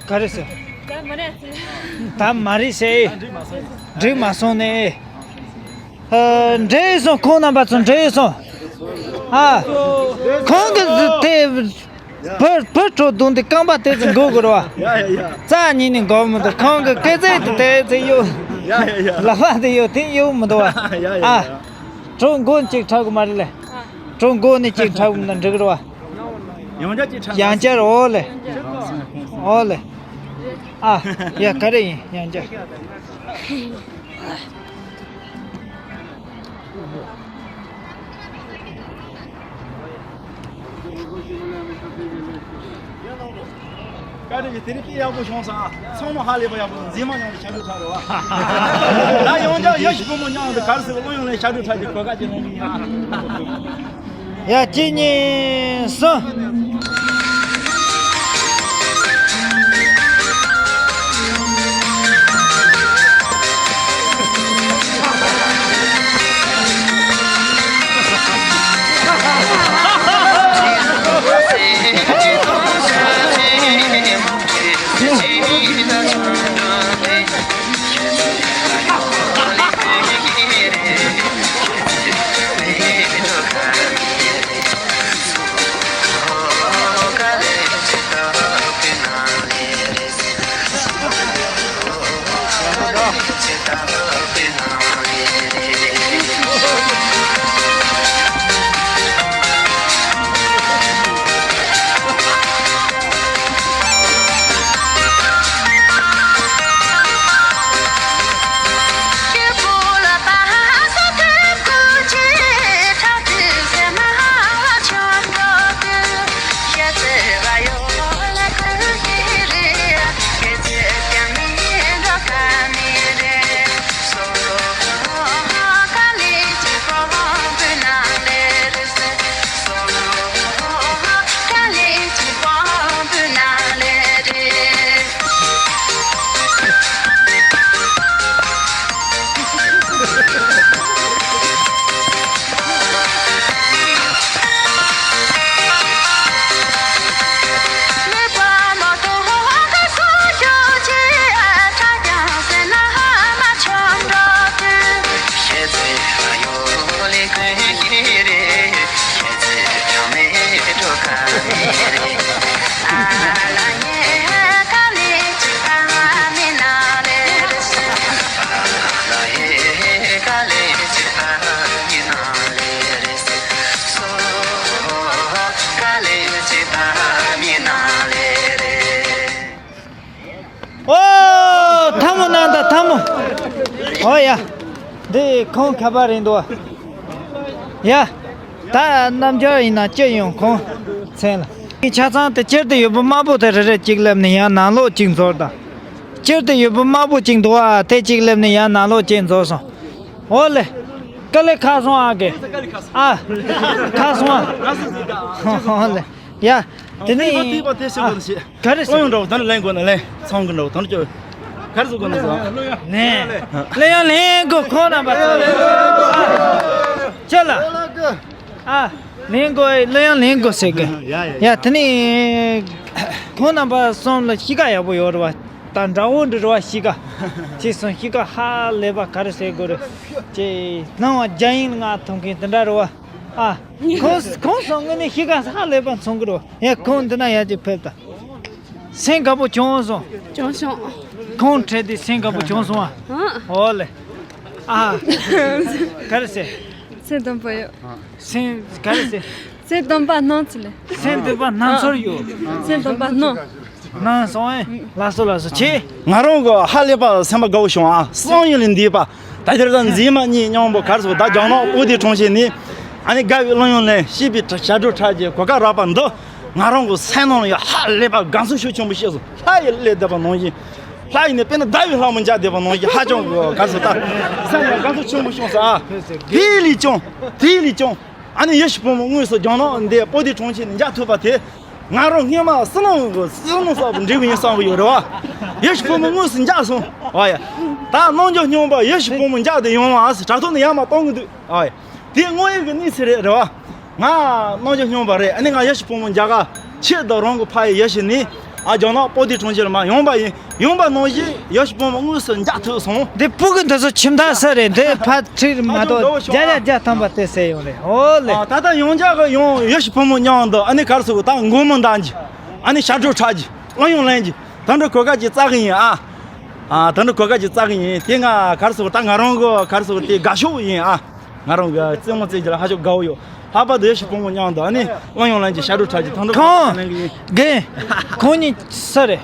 ག་རེ་ཟེར། ད་མ་རེད་ཟེར། འགྲིག་མ་སོང་ནས། ཨ། འགྲིག་སོང་། ཁོང་རྣམ་པ་ཚོ་འགྲིག་སོང་། ཨ། ཁོང་གི་དེ་བུ་བུ་ཁྲོ་བརྡུངས་ཏེ་རྐང་པ་དེ་ཚོ་འགུག་དགོས་རེད་བ། ཡ་ཡ་ཡ། རྩ་ཉིད་ནས་འགུག་མི་འདུག་ཁོང་གི་སྐེ་རྩེ་དེ་དེ་ཚོ་གཡུག་ཡ་ཡ་ཡ། ལག་པ་དེ་གཡུག་དེ་གཡུག་མི་འདུག་བ། ཡ་ཡ་ཡ། ཨ། ཁྲོ་མགོ་གཅིག་འཁྲབ་གི་མ་རེད་ལེ། ཁྲོ་མགོ་ནས་གཅིག་འཁྲབ་གི་མི་འདུག་འགྲིག་རེད་བ། ཡང་བསྐྱར་གཅིག་འཁྲབ། ཡང་བསྐྱར། འོ་ལེ། འོ་ལེ། ཨ། ཡ། ག་རེ་ཡིན། ཡང་བསྐྱར། བཀའ་དྲིན་ཆེ། དེ་རིང་དཔེ་ཡག་པོ་བྱུང་སོང་། ཚང་མ་ཧ་ལས་པ་ཡག་པོ། མཛེས་མ་མྱོང་བའི་ཞབས་བྲོ་འཁྲབ་རེད་བ། ད་ཡང་བསྐྱར་ཡེ་ཤུ་བུ་མོ་མཉམ་དུ་གར་སོགས་གླུ་དབྱངས་ལེན། ཞབས་བྲོ་འཁྲབ་ཀྱི་གོ་སྐབས་ཅིག་གནང་གི་ཡིན་ཨ། ཡ། གཅིག་གཉིས། གསུམ། ཨོ། ཐལ་མོ་གནང་དང་། ཐལ་མོ། ཨོ་ཡ། འདི་ཁོང་ཁ་པར་རེད་འདུག་ཡ། ད་རྣམ་འགྱུར་ཡིན་ན་ཅི་ཡོང་ཁོང་མཚན་ལ། ཆ་ཚང་དེ་སྤྱིར་དུ་ཡོད་པ་དམར་པོ་དེ་རེ་རེ་གཅིག་སླེབས་ནས་ཡང་ནང་ལོགས་གཅིག་འཛུལ་དང་། སྤྱིར་དུ་ཡོད་པ་དམར་པོ་གཅིག་འདུག་ཨ། དེ་གཅིག་སླེབས་ནས་ཡང་ནང་ལོགས་གཅིག་འཛུལ་སོང་། ཨོ་ལེ། དཀའ་ལས་ཁག་སོང་ཨ་གེ། ཨ། ཁག་སོང་ཨ། ཨོ་ལེ། ཡ། དེ་ནས། ཨ། ག་རེ་ཟེར། གླུ་དབྱངས་འདྲ་བོ་ད་ནི་ལེན་དགོས་ན་ལེན། ཚོང་གི་འདྲ་བོ་ད་ནི་ཅོ། ག་རེ་ཟེར་དགོས་ན་ཟེར། ལེན། གླུ་དབྱངས་ལེན་དགོས། ཁོང་རྣམ་པ་ཚོ། ཨ། ཁྱེད་ལ། ཨ། ལེན་དགོས། གླུ་དབྱངས་ལེན་དགོས་ཟེར་གི། ཡ་ཡ་ཡ། ཡ། དེ་ནས་ཁོང་རྣམ་པ་གསུམ་ལ་གཤིས་ཀ་ཡག་པོ་ཡོད་རེད་བ། ད་འདྲ་བོ་འདྲ་བ་གཤིས་ཀ། ཅེས་སོང་། གཤིས་ཀ་ཧ་ལས་པ། ག་རེ་ཟེར་དགོས་རེད། ཅེས་སྣང་བ་རྒྱ་ཡན་ལྔ་མཐོང་མཁན་དེ་འདྲ་རེད་བ། ཨ། ཁོང་ཁོང་སོང་ངས་ནི་གཤིས་ཀ་ཧ་ལས་པ་མཚོན་གི་རེད། ཡ། ཁོང་འདི་ན་ཡར་ཅིག་ཕེབས་དང་། སེམས་དགའ་པོ་བྱུང་སོང་། བྱུང་སོང་། ཁོང་འཕྲད་དུས་སེམས་དགའ་པོ་བྱུང་སོང་ཨ། ཨ། ཨོ་ལེ། ཨ། ག་རེ་ཟེར། སེམས་སྡུག་པོ་ཡོད། སེམས་ག་རེ་ཟེར། སེམས་སྡུག་པ་སྣང་ཚུལ་ལས། སེམས་སྡུག་པ་སྣང་ཚོར་ཡོད། སེམས་སྡུག་པ་སྣང་། ནང་སོང་ཨེ། ལགས་སོ་ལགས་སོ། ཆེ། ང་རང་གི་ཧ་ལས་པ་སེམས་པ་དགའ་བོ་བྱུང་ཨ། སང་ཉིན་ལས་འདས་པ་ད་ལྟར་ད་མཛེས་མ་གཉིས་མཉམ་པོ་གར་སོང་། ད་རྒྱ་ནག་པོ་ཏི་གྲོང་ཁྱེར་ནས་ཨ་ནི་དགའ་བའི་གླུ་དབྱངས་ལེན། སྐྱིད་པའི་ཞབས་བྲོ་འཁྲབ་ཀྱི་གོ་སྐབས་རག་པ་འདི་ང་རང་གི་སེམས་ནང་ལ་ཡང་ཧ་ལས་པ་དགའ་ཚོར་ཤུགས་ཆེན་པོ་སྐྱེས་སོང་། ལྷ་ཡི་སླེབས་བསྡད་པ་ནང་བཞིན། ལྷ་ཡི་ནས་དཔེར་ན་ཟླ་བའི་ལྷ་མོ་མཇལ་བསྡད་པ་ནང་བཞིན་ཧ་ཅང་གི་གར་སོང་། ད་སེམས་ལ་དགའ་ཚོར་ཆེན་པོ་བྱུང་སོང་ཨ། དེ་ལས་ཀྱང་དེ་ལས་ཀྱང་། ཨ་ནི་ཡེ་ཤུ་བུ་མོ་དངོས་སུ་རྒྱ་ནག་འདི་པོ་ཏི་གྲོང་ཁྱེར་ནས་མཇལ་ཐུབ་པ་དེ། ང་རང་སྔོན་མ་བསོད་ནམས་ཀྱི་བསོད་ནམས་གསར་པ་འགྲིག་པ་ཡིན་བསམ་གྱི་ཡོད་རེད་བ། ཡེ་ཤུ་བུ་མོ་དངོས་སུ་མཇལ་སོང་བ་ཡ། ད་རྣམ་འགྱུར་སྙོམས་པ་ཡེ་ཤུ་བུ་མོ་མཇལ་དུ་ཡོང་བ་ཟེར་དྲ་ཐོག་ནས་ཡར་མར་གཏོང་གི་འདུག་བ་ཡ། དེ་དངོས་ཡོད་ཀྱི་གནས་ཚུལ་རེད་རེད་བ། ང་རྣམ་འགྱུར་སྙོམས་པ་རེད། ཨ་ནི་ང་ཡེ་ཤུ་བུ་མོ་མཇལ་ག་ཆེད་དུ་རང་གི་ཕ་ཡུལ་ཡེ་ཤུ་ནས་ཨ་རྒྱ་ནག་པོ་ཏི་གྲོང་ཁྱེར་ལ་མར་ཡོང་པ་ཡིན། ཡོང་པ་ནང་བཞིན་ཡེ་ཤུ་བུ་མོ་དངོས་སུ་མཇལ་ཐུབ་སོང་། འདི་སྤུ་གུ་འདི་ཚོ་ཁྱིམ་བདག་ས་རེད། འདི་ཕ་ཁྲིར་མ་གཏོགས་བརྒྱ་ཆ་བརྒྱ་ཐམ་པ་དེ་ཟེར་ཡོང་རེད། ཨོ་ལེ། ཨ། ད་ལྟ་ཡང་བསྐྱར་གི་ཡང་ཡེ་ཤུ་བུ་མོ་མཉམ་དུ་ཨ་ནི་གར་སོང་། ད་མགོ་མོ་འདང་གི་ཨ་ནི་ཞབས་བྲོ་འཁྲབ་གི་གླུ་དབྱངས་ལེན་གི་དེ་འདྲ་གོ་སྐབས་ཅིག་བཙལ་གི་ཡིན་ཨ། ཨ། དེ་འདྲ་གོ་སྐབས་ཅིག་བཙལ་གི་ཡིན། དེ་ང་གར་སོང་། ད་ང་རང་གི་གར་སོང་དེ་དགའ་ཤོས་ཡིན་ཨ། ང་རང་གི་རྩེད་མོ་རྩེ་རྒྱུ་ལ་ཧ་ཅང་དགའ་བོ་ཡོད། ལྷག་པར་དུ་ཡེ་ཤུ་བུ་མོ་མཉམ་དུ་ཨ་ནི་གླུ་དབྱངས་ལེན་གྱི་ཞབས་བྲོ་འཁྲབ་ཀྱི་དང་དུ་ཁོང་ལེན་གྱི་ཡིན། རྒན། ཁོང་གཉིས་སུ་རེད།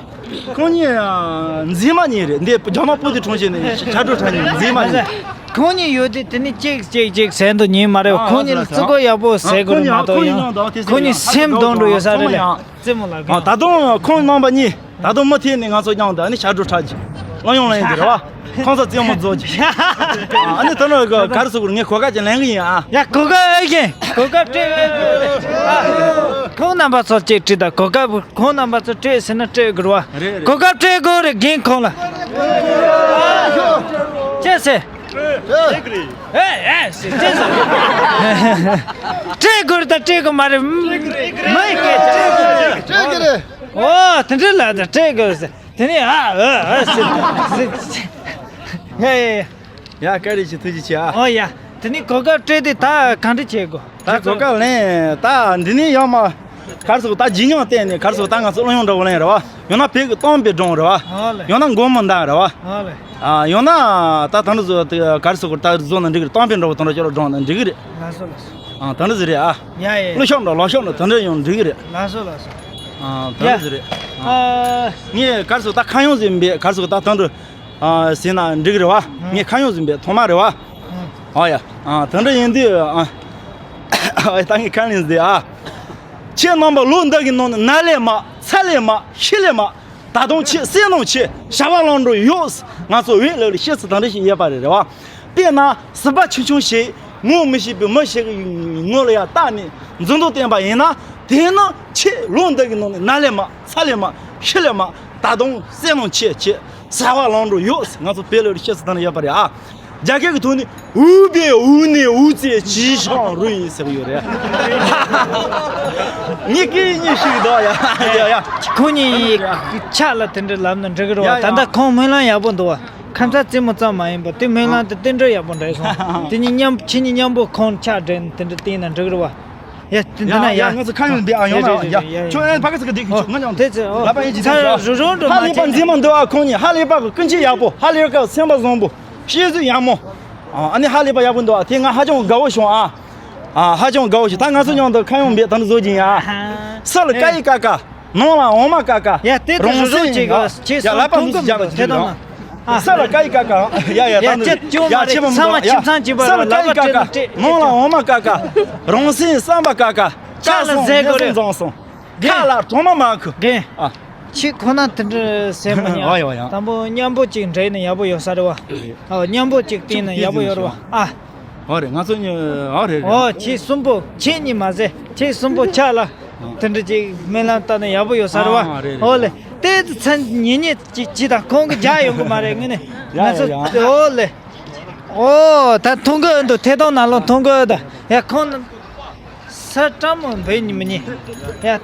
ཁོང་གཉིས་མཛེས་མ་གཉིས་རེད། འདི་རྒྱ་ནག་པོ་ཏི་གྲོང་ཁྱེར་ནས་ཕྱག་དྲུག་ཁྲ་གཉིས་མཛེས་མ་གཉིས། ཁོང་གཉིས་ཡོད་དུས་དེ་ནི་གཅིག་གཅིག་གཅིག་ཟེར་འདུག་ཉན་མ་རེད། ཨ་ཁོང་གཉིས་ཨ་བརྩི་བཀུར་ཡག་པོ་ཟེར་དགོས་མ་གཏོགས་ཡང་ཁོང་གཉིས་སེམས་གདོང་འགྲོ་ཡོད་ས་རེད་ལ། བརྩེ་མོ་ལགས། ད་དུང་ཁོང་རྣམ་པ་གཉིས། ད་དུང་མུ་མཐུད་ནས་ང་ཚོ་མཉམ་དུ་ཨ་ནི་ཕྱག་དྲུག་ཁྲ་གཅིག་གླུ་དབྱངས་ལེན་གྱི་རེད་བ། ཁོང་ཚོ་རྩེད་མོ་རྫོགས་ཀྱི། ཨ་ནི་ད་ནོ་ག་ག་རེ་ཟེར་དགོས་རེད། ངས་གོ་སྐབས་ཅིག་ལེན་གི་ཡིན་ཨ། ཡ་གོ་སྐབས་ཨེ་ཀྱེ་གོ་སྐབས་སྤྲད་ཨེ་དགོས་རེད། ཁོང་རྣམ་པ་ཚོ་གཅིག་དྲིས་དང་གོ་སྐབས་ཁོང་རྣམ་པ་ཚོ་སྤྲད་ཟེར་ན་སྤྲད་དགོས་རེད་བ། རེད་རེད། གོ་སྐབས་སྤྲད་དགོས་རེད་རྒན་ཁོང་ལ། ཅེས་ཟེར། ཨེ་ཨེ་ཟེར་ཅེས་ཟེར། སྤྲད་དགོས་རེད་དང་སྤྲད་དགོས་མ་རེད། མི་ཡི་སྐད་ཆ། སྤྲད་དགོས་རེད། ཨོ་དེ་འདྲ་ལ་དང་སྤྲད་དགོས་ཟེར། དེ་ནས་ཨ་ཨ་ཨ་ཟེར་ཟེར། ཡ་ཡ་ཡ། ཡ་བཀའ་དྲིན་ཆེ། ཐུགས་རྗེ་ཆེ་ཨ། ཨོ་ཡ། དེ་ནས་གོ་སྐབས་སྤྲད་དུས་ད་ག་འདྲ་བྱེད་དགོས། ད་གོ་སྐབས་ལེན་ད་འདི་ནས་ཡང་མ་ག་རེ་ཟེར་ད་ཇི་སྙམ་བལྟས་ནས་ག་རེ་ཟེར་ད་ང་ཚོ་གླུ་དབྱངས་འདྲ་བོ་ལེན་རེད་བ། ཡང་ན་བོད་ཀྱི་གཏམ་དཔེ་སྒྲུང་རེད་བ། ཨོ་ལེ། ཡང་ན་མགོ་མི་འདང་རེད་བ། ཨོ་ལེ། ཨ་ཡང་ན་ད་ད་འདྲ་ཟེར་ག་རེ་ཟེར་ད་བཟོ་ན་འགྲིག་གི་རེད། གཏམ་དཔེ་འདྲ་བོ་ད་འདྲ་ཅོ་ལ་སྒྲུང་ན་འགྲིག་གི་རེད། ལགས་སོ་ལགས་སོ། ཨ་ད་འདྲ་ཟེར་རེད་ཨ། ཡ་ཡ། གླུ་ཤག་འདྲ་ལོ་ཤག་འདྲ་ད་འདྲ་ཡང་འགྲིག་གི་རེད། ལགས་སོ་ལགས་སོ། ཨ་ད་འདྲ་ཟེར་རེད། ཨ་ངས་ག་རེ་ཟེར་ད་ཁ་ཡོང་ཟིན་པས་ག་རེ་ཟེར་ད་ད་འདྲ། ཨ་ཟེར་ན་འགྲིག་རེད་བ། ངས་ཁ་ཡོང་ཟིན་པའི་ཐོག་མ་རེད་བ། ཨ་ཡ། ཨ་དེ་འདྲ་ཡིན་དུས་ཨ་ཨ་ད་ངས་ཁ་ལེན་ཟེར་ཨ། ཁྱེད་རྣམ་པ་ལོ་འདི་གི་ནང་ནས་ན་ལས་མ་ཚ་ལས་མ་ཤི་ལས་མ། ད་དུང་ཁྱེད་བསོད་ནམས་ཆེ་བྱ་བ་ལམ་འགྲོ་ཡོད། ང་ཚོ་བོད་ལ་ལ་ཤེས་ཚུལ་དེ་འདྲ་ཞིག་ཡོད་པ་རེད་རེད་བ། དཔེར་ན་སྲིད་པ་ཆུང་ཆུང་ཞིག་ངོ་མི་ཤེས་པའི་མི་ཞིག་གི་ངོ་ལ་ཡ་བལྟས་ནས་མཛུབ་མོ་བསྟན་པ་ཡིན་ན། དེ་ནི་ཁྱེད་ལོ་འདི་གི་ནང་ནས་ན་ལས་མ་ཚ་ལས་མ་ཤི་ལས་མ། ད་དུང་བསོད་ནམས་ཆེ་ཆེ་བྱ་བ་ལམ་འགྲོ་ཡོད། ང་ཚོ་བོད་ལ་ཤེས་ཚུལ་དེ་འདྲ་ཡོད་པ་རེད་ཨ། རྒྱ་སྐད་ཀྱི་ཐོག་ནས་འུ་པའི་འུ་ནས་འུ་ཙེ་ཅི་ཤང་རུ་ཡིན་ཟེར་གྱི་ཡོད་རེད། ངས་སྐད་གཉིས་ཤིག་འདུག་ཡ་ཡ་ཡ། ཁོ་གཉིས་ཆ་ལ་དེ་འདྲ་ལབ་ན་འགྲིག་གི་རེད་བ། ཡ་ད་ལྟ་ཡ། ཁོང་སྨོན་ལམ་ཡག་པོ་འདུག་བ། ཁམས་ཚ་རྩེད་མོ་ཙམ་མ་ཡིན་པ་དེ་སྨོན་ལམ་དེ་རྟེན་འབྲེལ་ཡག་པོ་འདྲ་སོང་། དེ་གཉིས་མཉམ་ཁྱེད་གཉིས་མཉམ་པོ་ཁོང་ཆ་འདྲེན་དེ་འདྲ་བསྟན་ན་འགྲིག་གི་རེད་བ། ཡ་དེ་འདི་ན་ཡ། ཡ་ང་ཚོ་ཁ་ཡོད་འདི་ཨ་ཡོང་ན་ཡ། ཁྱོད་ཨེ་ཕ་གི་ཚ་གི་འདི་གི་ཆུ་ང་ཉང་དེ་ཚེ་ཨོ། ལ་པ་ཡིན་གྱི་ཚ་རུ་རུ་འགྲོ་ཧ་ལས་པ་མཛེས་མ་འདུག་ཨ། ཁོང་གཉིས་ཧ་ལས་པ་གི་ཀུན་སྤྱོད་ཡག་པོ། ཧ་ལས་པ་སེམས་པ་བཟང་པོ། ཤེས་ཚུལ་ཡག་མོ། ཨ་ནི་ཧ་ལས་པ་ཡག་པོ་འདུག་ཨ། དེ་ང་ཧ་ཅང་དགའ་བོ་བྱུང་ཨ། ཨ་ཧ་ཅང་དགའ་བོ་བྱུང་། ད་ང་ཚོ་མཉམ་དུ་ཁ་ཡོང་འབད་ད་ནི་བཟོ་གྱིན་ཡ། ས་ལ་ཀ་ཡི་ཀ་ཀ་ནང་ལ་འོ་མ་ཀ་ཀ་ཡ་དེ་དེ་རང་རུ་རུ་སེམས་ཅིག་ཡ་ལ་ལ་པ་མི་ཟིག་ཡ་ལ་ཅིག་ཡ། ས་ལ་ཀ་ཡི་ཀ་ཀ་ཡ་ཡ་ཡ་ད་ནི་ཅེ་ཅོ་ཡ་མ་ཆེ་རེད། མ་ཚང་མ་མ་ཁྱིམ་ཚང་གཅིག་པ་ས་ལ་ལ་ཀ་ཡི་ཀ་ཀ་ནང་ལ་འོ་མ་ཀ་ཀ་རང་སེམས་བསམ་པ་ཀ་ཀ་ཆ་ལ་ཟས་དགོས་རེད། ཁ་ལ་གྲོ་མ་མ་ཁུ། རྒན། ཨ། ཁྱེད་ཁོ་ན་དེ་འདྲ་ཟེར་མི་ཉན། ཨ་ཡོ་ཡ། དང་པོ་མཉམ་པོ་ཅིག་འདྲེས་ནས་ཡག་པོ་ཡོད་ས་རེད་བ། ཨ་མཉམ་པོ་ཅིག་བསྟན་ན་ཡག་པོ་ཡོད་རེད་བ། ཨ། ཨ་རེད། ང་ཚོ་གཉིས་ཨ་རེད་རེད། ཨོ་ཁྱེད་གསུམ་པོ་ཁྱེད་གཉིས་མ་ཟད་ཁྱེད་གསུམ་པོ་ཆ་ལ་དེ་འདྲ་ཅིག་སྨོན་ལམ་བཏབ་ན་ཡག་པོ་ཡོད་ས་རེད་བ། ཨ་རེད་རེད། ཨོ་ལེ། དེ་ཚོ་མཚན་ཉིན་ཉིན་ཅིག་ཅིག་དང་ཁོང་གི་རྒྱག་ཡོང་གི་མ་རེད་ངས་ནི། ཡ་ང་ཚོ་ཡ་ཡ། ཨོ་ལེ། ཨོ་ད་མཐོང་གི་འདུག་ཐད་གཏོང་ནང་ལོགས་མཐོང་གི་འདུག་ཡ་ཁོང་། ས་བཀྲ་མོ་འབོད་ཉི་མི་ཉི། ཡ།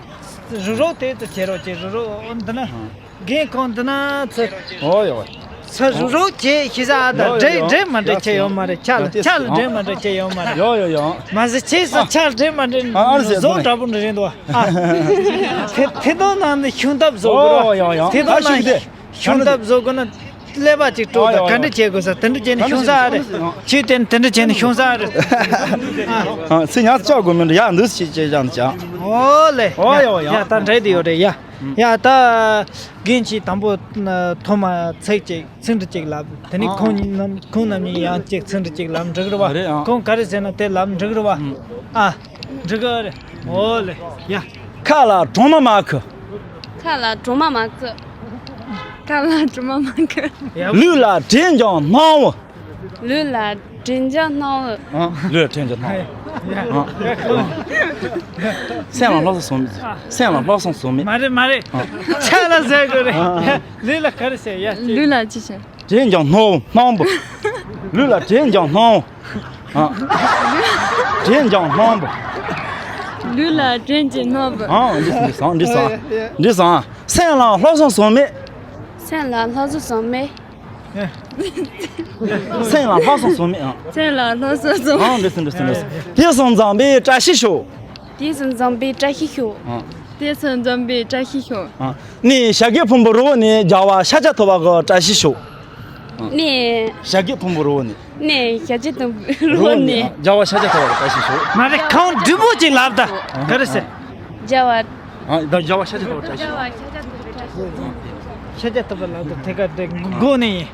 རུ་རོགས་དེ་ཚོ་བྱེད་རོགས་བྱེད་རུ་རོགས་འདི་ན། རྒན་ཁོང་འདི་ན་ཚུ། ཨོ་ཡོ། ཚུ་རུ་རོགས་བྱེད་ཤི་ས་ཨ་ད་འདྲེ་འདྲེ་མ་འདྲེ་ཆེ་ཡོད་མ་རེད། ཆ་ལ་ཆ་ལ་འདྲེ་མ་འདྲེ་ཆེ་ཡོད་མ་རེད། ཡོ་ཡོ་ཡོ། མ་ཟི་ཆེ་ས་ཆ་ལ་འདྲེ་མ་འདྲེ་ཨ་ཨ་ཟེར་བཟོ་འདྲ་པོ་འདྲ་རེད་འདུག་ཨ། དེ་དེ་དོན་ནང་ནས་ཤུང་ཐབས་བཟོ་དགོས་རོགས། ཨོ་ཡོ་ཡོ། དེ་དོན་ནང་ཤུང་ཐབས་བཟོ་དགོས་ན། ཀླད་པ་ཅིག་སྤྲོ་དང་ག་འདྲ་བྱེད་དགོས་ས་དེ་འདྲ་བྱས་ནས་ཤོང་ས་རེད། ཁྱོད་དེ་དེ་འདྲ་བྱས་ནས་ཤོང་ས་རེད། ཨ་ཚེ་ཉག་ཅག་དགོས་མིན་འདྲ་ཡག་འདུག་ཅེས་བྱས་ཀྱང་བྱ། ཨོ་ལེ། ཨོ་ཡོ་ཡོ། ཡ་ད་འདྲ་དེ་ཡོད་རེད་ཡ། ཡ་ད་རྒན་གྱིས་དང་པོ་ཐོག་མ་ཚིག་ཅིག་ཚིག་འབྲུ་ཅིག་ལབ། དེ་ནས་ཁོང་གཉིས་རྣམས་ཁོང་རྣམ་གཉིས་ཡང་ཅིག་ཚིག་འབྲུ་ཅིག་ལབ་འགྲིག་རེད་བ། རེད་ཨ། ཁོང་ག་རེ་ཟེར་ན་དེ་ལབ་འགྲིག་རེད་བ། ཨ། འགྲིག་གི་རེད། ཨོ་ལེ། ཡ། ཁ་ལ་གྲོ་མ་མ་ཁུ། ཁ་ལ་གྲོ་མ་མ་ཁུ། ཁ་ལ་གྲོ་མ་མ་ཁུ། ལུས་ལ་དྲན་ཀྱང་སྣང་བ། ལུས་ལ་དྲན་ཀྱང་སྣང་བ། ཨ། ལུས་ལ་དྲན་ཀྱང་སྣང་བ། ཨ། སེམས་ལ་ལྷག་བསམ་བཟོ་མེད། སེམས་ལ་ལྷག་བསམ་བཟོ་མེད། མ་རེད་མ་རེད། ཨ། ཆ་ལ་ཟེར་དགོས་རེད། ཨ། ལུས་ལ་ག་རེ་ཟེར་ཡ། ལུས་ལ་ཅི་ཟེར། དྲན་ཀྱང་སྣང་བ་སྣང་བ། ལུས་ལ་དྲན་ཀྱང་སྣང་བ། ཨ། དྲན་ཀྱང་སྣང་བ། ལུས་ལ་དྲན་ཀྱང་སྣང་བ། ཨ། འདི་འདི་སང་འདི་སང་འདི་སང་། སེམས་ལ་ལྷག་བསམ་བཟོ་མེད། སེམས་ལ་ལྷག་བསམ་བཟོ་མེད། སེམས་ལ་ལྷག་བསམ་བཟོ་མེད་ཨང་། སེམས་ལ་ལྷག་བསམ་བཟོ་མེད། ཨང་། འདི་སུ་འདི་སུ་འདི་སུ། དེ་སོང་ཙང་པའི་བཀྲ་ཤིས་ཤོག་དེ་སོང་ཙང་པའི་བཀྲ་ཤིས་ཤོག་ཨང་། དེ་སོང་ཙང་པའི་བཀྲ་ཤིས་ཤོག་ཨང་། ནི་ཤ་གི་ཕུང་པོ་རི་བོ་ནི་རྒྱལ་བ་ཤཱཀྱ་ཐུབ་པ་གི་བཀྲ་ཤིས་ཤོག་ཨང་། ནི་ཤ་གི་ཕུང་པོ་རི་བོ་ནི། ནི་ཤ་གི་ཕུང་པོ་རི་བོ་ནི། རྒྱལ་བ་ཤཱཀྱ་ཐུབ་པ་གི་བཀྲ་ཤིས་ཤོག་མ་རེད་ཁོང་འབྲུ་པོ་ཅིག་ལབ་ད་ག་རེ་ཟེར། རྒྱལ་བ། ཨ། ད་རྒྱལ་བ་ཤཱཀྱ་ཐུབ་པ་བཀྲ་ཤིས་ཤོག་རྒྱལ་བ་ཤཱཀྱ་ཐུབ་པ་བཀྲ་ཤིས་ཤོག་ཤཱཀྱ་ཐུབ་པ་ལགས་དང་ཐད་ཀར་དེ་མགོ་ནས་ཡིན།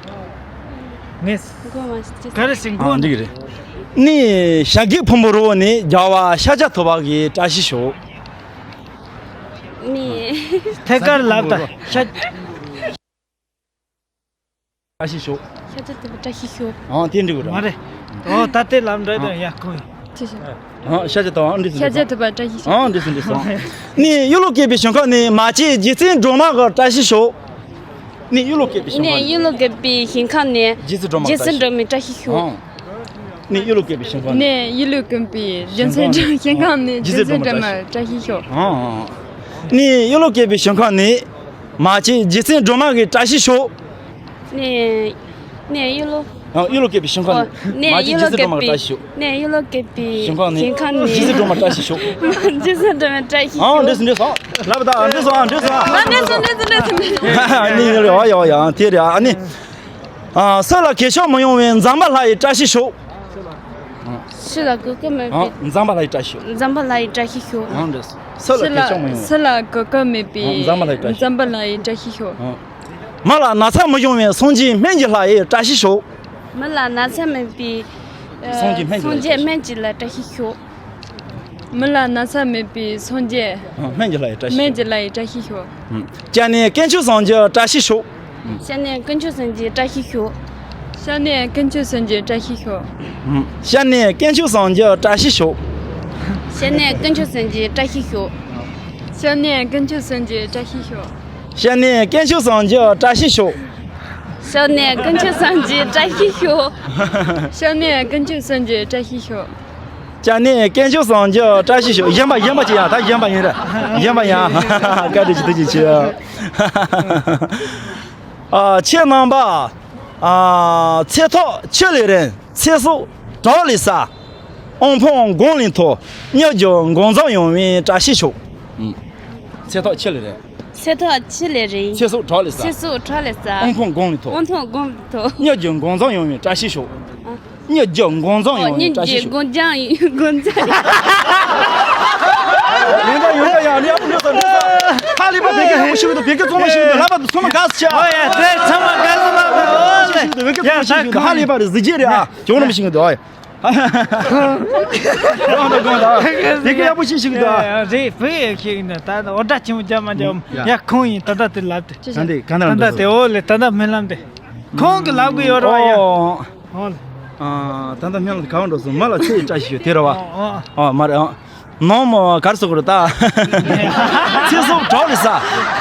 ངས་མགོ་མ་ཅི་ག་རེ་ཟེར་མགོ། ཨ་འགྲིག་རེད། ནི་ཤཱཀྱའི་ཕུང་པོ་རི་བོ་ནས། རྒྱལ་བ་ཤཱཀྱ་ཐུབ་པ་གིས་བཀྲ་ཤིས་ཤོག། ནི་ཐད་ཀར་ལབ་དང་ཤཱཀྱ། བཀྲ་ཤིས་ཤོག། ཤཱཀྱ་ཐུབ་པ་བཀྲ་ཤིས་ཤོག། ཨང་དེ་འགྲིག་གི་རེད། མ་རེད། ཨོ་ད་དེ་ལབ་འདྲ་དང་ཡ་ཁོང་། ཅི་ཞིག་ཨང་ཤཱཀྱ་ཐུབ་པ་ཨང་འགྲིག་སོང་། ཤཱཀྱ་ཐུབ་པ་བཀྲ་ཤིས་ཤོག། ཨང་འགྲིག་སོང་འགྲིག་སོང་། ནི་གཡུ་ལོ་བཀོད་པའི་ཞིང་ཁམས་ནས། མ་གཅིག་རྗེ་བཙུན་སྒྲོལ་མ་གིས་བཀྲ་ཤིས་ཤོག། ནི་གཡུ་ལོ་བཀོད་པའི་ཞིང་ཁམས་ནས། ནས་གཡུ་ལོ་བཀོད་པའི་ཞིང་ཁམས་ནས། རྗེ་བཙུན་སྒྲོལ་མ་རྗེ་བཙུན་སྒྲོལ་མ་བཀྲ་ཤིས་ཤོག། ཨང་། ནི་གཡུ་ལོ་བཀོད་པའི་ཞིང་ཁམས་ནས། ནས་གཡུ་ལོ་བཀོད་པའི་རྒྱལ་མཚན་ཞིང་ཁམས་ནས་རྗེ་བཙུན་སྒྲོལ་མ་བཀྲ་ཤིས་ཤོག། ཨང་། ནི་གཡུ་ལོ་བཀོད་པའི་ཞིང་ཁམས་ནས། མ་གཅིག་རྗེ་བཙུན་སྒྲོལ་མ་གིས་བཀྲ་ཤིས་ཤོག། ནས་ནས་གཡུ་ལོ། ཨང་གཡུ་ལོ་བཀོད་པའི་ཞིང་ཁམས་ནས། ནས་མ་གཅིག་གཡུ་ལོ་རྗེ་བཙུན་སྒྲོལ་མ་གིས་བཀྲ་ཤིས་ཤོག། ནས་གཡུ་ལོ་བཀོད་པའི་ཞིང་ཁམས་ནས། ཞིང་ཁམས་ནས། རྗེ་བཙུན་སྒྲོལ་མ་བཀྲ་ཤིས་ཤོག། རྗེ་བཙུན་སྒྲོལ་མ་བཀྲ་ཤིས་ཤོག། ཨང་འགྲིག་སོང་འགྲིག་སོང་། ལབ་དང་འགྲིག་སོང་ཨང་འགྲིག་སོང་ཨང་། ལབ་འགྲིག་སོང་འགྲིག་སོང་འགྲིག་སོང་། ནི་ཡིན་རེད། ཨ་ཡ་ཨ་ཡ་དེ་རེད། ཨ་ནི། ཨ་སུ་ལ་གོད་ཆག་མི་ཡོང་བའི་ཛམ་བྷ་ལ་ཡིས་བཀྲ་ཤིས་ཤོག། སུ་ལ་གོད་ཆག་མེད་ཨ་པའི་ཛམ་བྷ་ལ་ཡིས་བཀྲ་ཤིས་ཤོག། ཛམ་བྷ་ལ་ཡིས་བཀྲ་ཤིས་ཤོག། ཨང་འགྲིག་སོང་། སུ་ལ་གོད་ཆག་མི་ཡོང་བའི། སུ་ལ་གོད་ཆག་མེད་པའི་ཨ་ཛམ་བྷ་ལ་ཡིས་བཀྲ་ཤིས། ཛམ་བྷ་ལ་ཡིས་བཀྲ་ཤིས་ཤོག། ཨ། མི་ལ་ན་ཚ་མི་ཡོང་བའི་སངས་རྒྱས་སྨན་གྱི་ལྷ་ཡིས་བཀྲ་ཤིས་ཤོག། མི་ལ་ན་ཚ་མེད་པའི་ཨ་སངས་རྒྱས་སྨན་གྱི་ལྷ་ཡིས། སངས་རྒྱས་སྨན་གྱི་ལྷ་བཀྲ་ཤིས་ཤོག། མི་ལ་ན་ཚ་མེད་པའི་སངས་རྒྱས། ཨ་སྨན་གྱི་ལྷ་ཡིས་བཀྲ་ཤིས། སྨན་གྱི་ལྷ་ཡིས་བཀྲ་ཤིས་ཤོག། ཨ། སྐྱབས་གནས་དཀོན་མཆོག་སངས་རྒྱས་བཀྲ་ཤིས་ཤོག། སྐྱབས་གནས་དཀོན་མཆོག་སངས་རྒྱས་བཀྲ་ཤིས་ཤོག། སྐྱབས་གནས་དཀོན་མཆོག་སངས་རྒྱས་བཀྲ་ཤིས་ཤོག། ཨ། སྐྱབས་གནས་དཀོན་མཆོག་སངས་རྒྱས་བཀྲ་ཤིས་ཤོག། སྐྱབས་གནས་དཀོན་མཆོག་སངས་རྒྱས་བཀྲ་ཤིས་ཤོག། སྐྱབས་གནས་དཀོན་མཆོག་སངས་རྒྱས་བཀྲ་ཤིས་ཤོག། སྐྱབས་གནས་དཀོན་མཆོག་སངས་རྒྱས་བཀྲ་ཤིས་ཤོག། སྐྱབས་གནས་དཀོན་མཆོག་སངས་རྒྱས་བཀྲ་ཤིས་ཤོག། སྐྱབས་གནས་དཀོན་མཆོག་སངས་རྒྱས་བཀྲ་ཤིས་ཤོག། སྐྱབས་གནས་དཀོན་མཆོག་སངས་རྒྱས་བཀྲ་ཤིས་ཤོག། གཞན་པ་གཞན་པ་ཅི་ཡང་ད་གཞན་པ་ཡིན་ར། གཞན་པ་ཡང་། བཀའ་དྲིན་ཆེ་ཐུགས་རྗེ་ཆེ། ཨ་ཁྱེད་རྣམ་པ། ཨ་ཚེ་ཐོག་ཆུ་ལས་རིང་། ཚེ་སྲོག་བྲག་ལས་སྲ། དབུལ་ཕོངས་སྒང་ལས་མཐོ། སྨྱོ་རྒྱུ་འགོ་འཛོམས་ཡོང་བའི་བཀྲ་ཤིས་ཤོག། ཨུམ། ཚེ་ཐོག་ཆུ་ལས་རིང་། ཚེ་ཐོག་ཆུ་ལས་རིང་། ཚེ་སྲོག་བྲག་ལས་སྲ། ཚེ་སྲོག་བྲག་ལས་སྲ། དབུལ་ཕོངས་སྒང་ལས་མཐོ། དབུལ་ཕོངས་སྒང་ལས་མཐོ། སྨྱོ་རྒྱུ་འགོ་འཛོམས་ཡོང་བའི་བཀྲ་ཤིས་ཤོག། ཨ། སྨྱོ་རྒྱུ་འགོ་འཛོམས་ཡོང་བའི་བཀྲ་ཤིས་ཤོག། སྨྱོ་རྒྱུ་འགོ་འཛོམས་ཡོང་། འགོ་འཛོམས། ཡོང་ད་ཡོང་ད་ཡང་ཡག་པོ་འགྲོ་སོང་འགྲོ་སོང་། ཧ་ལས་པ་བེ་ཀ་ཡག་པོ་ཞིག་འདུག་བེ་ཀ་གཙང་མ་ཞིག་འདུག་ལྷག་པར་དུ་ཚང་མ་དགའ་སོང་ཆ། ཨོ་ཡ་དེ་ཚང་མ་དགའ་སོང་ལབ་དང་ཨོ་ལེ། བེ་ཀ་གཙང་མ་ཞིག་འདུག་ཧ་ལས་པ་རེད་གཟི་བརྗིད་རེད་ཨ། གྱོང་རིན་པོ་ཞིག་འདུག་ཨ། གོང་དང་གོང་དང་། དེ་ག་ཡག་པོ་ཞིག་ཞིག་འདུག་ཨ། རེད་བུ་ཡ་ཁྱེད་ཡིན་ན་ད་འོ་སྒྲ་ཆེན་པོ་རྒྱབ་མ་རྒྱབ། ཡ། ཡ་ཁོང་ཡིན་ད་ལྟ་དེ་ལབ་དེ། ད་འདི་ག་ད་ལྟ་དེ་འོ་ལེ་ད་ལྟ་སྨོན་ལམ་དེ། ཁོང་གི་ལབ་གི་ཡོད་རོགས་ཡ། ཨོ། ཨོ་ལེ། ཨ་ད་ལྟ་སྨོན་ལམ་དེ་ག་བ་འགྲོ་སོང་མ་ལ་ཚེ་ཡི་བཀྲ་ཤིས་ཤོག་དེ་རེད་བ། ཨོ་ཨོ། ཨོ་མ་རེད་ཨ། ནང་མོ་གར་སོགས་རུ་ལྟ། ཚེ་སྲོག་བྲག་ལས་སྲ།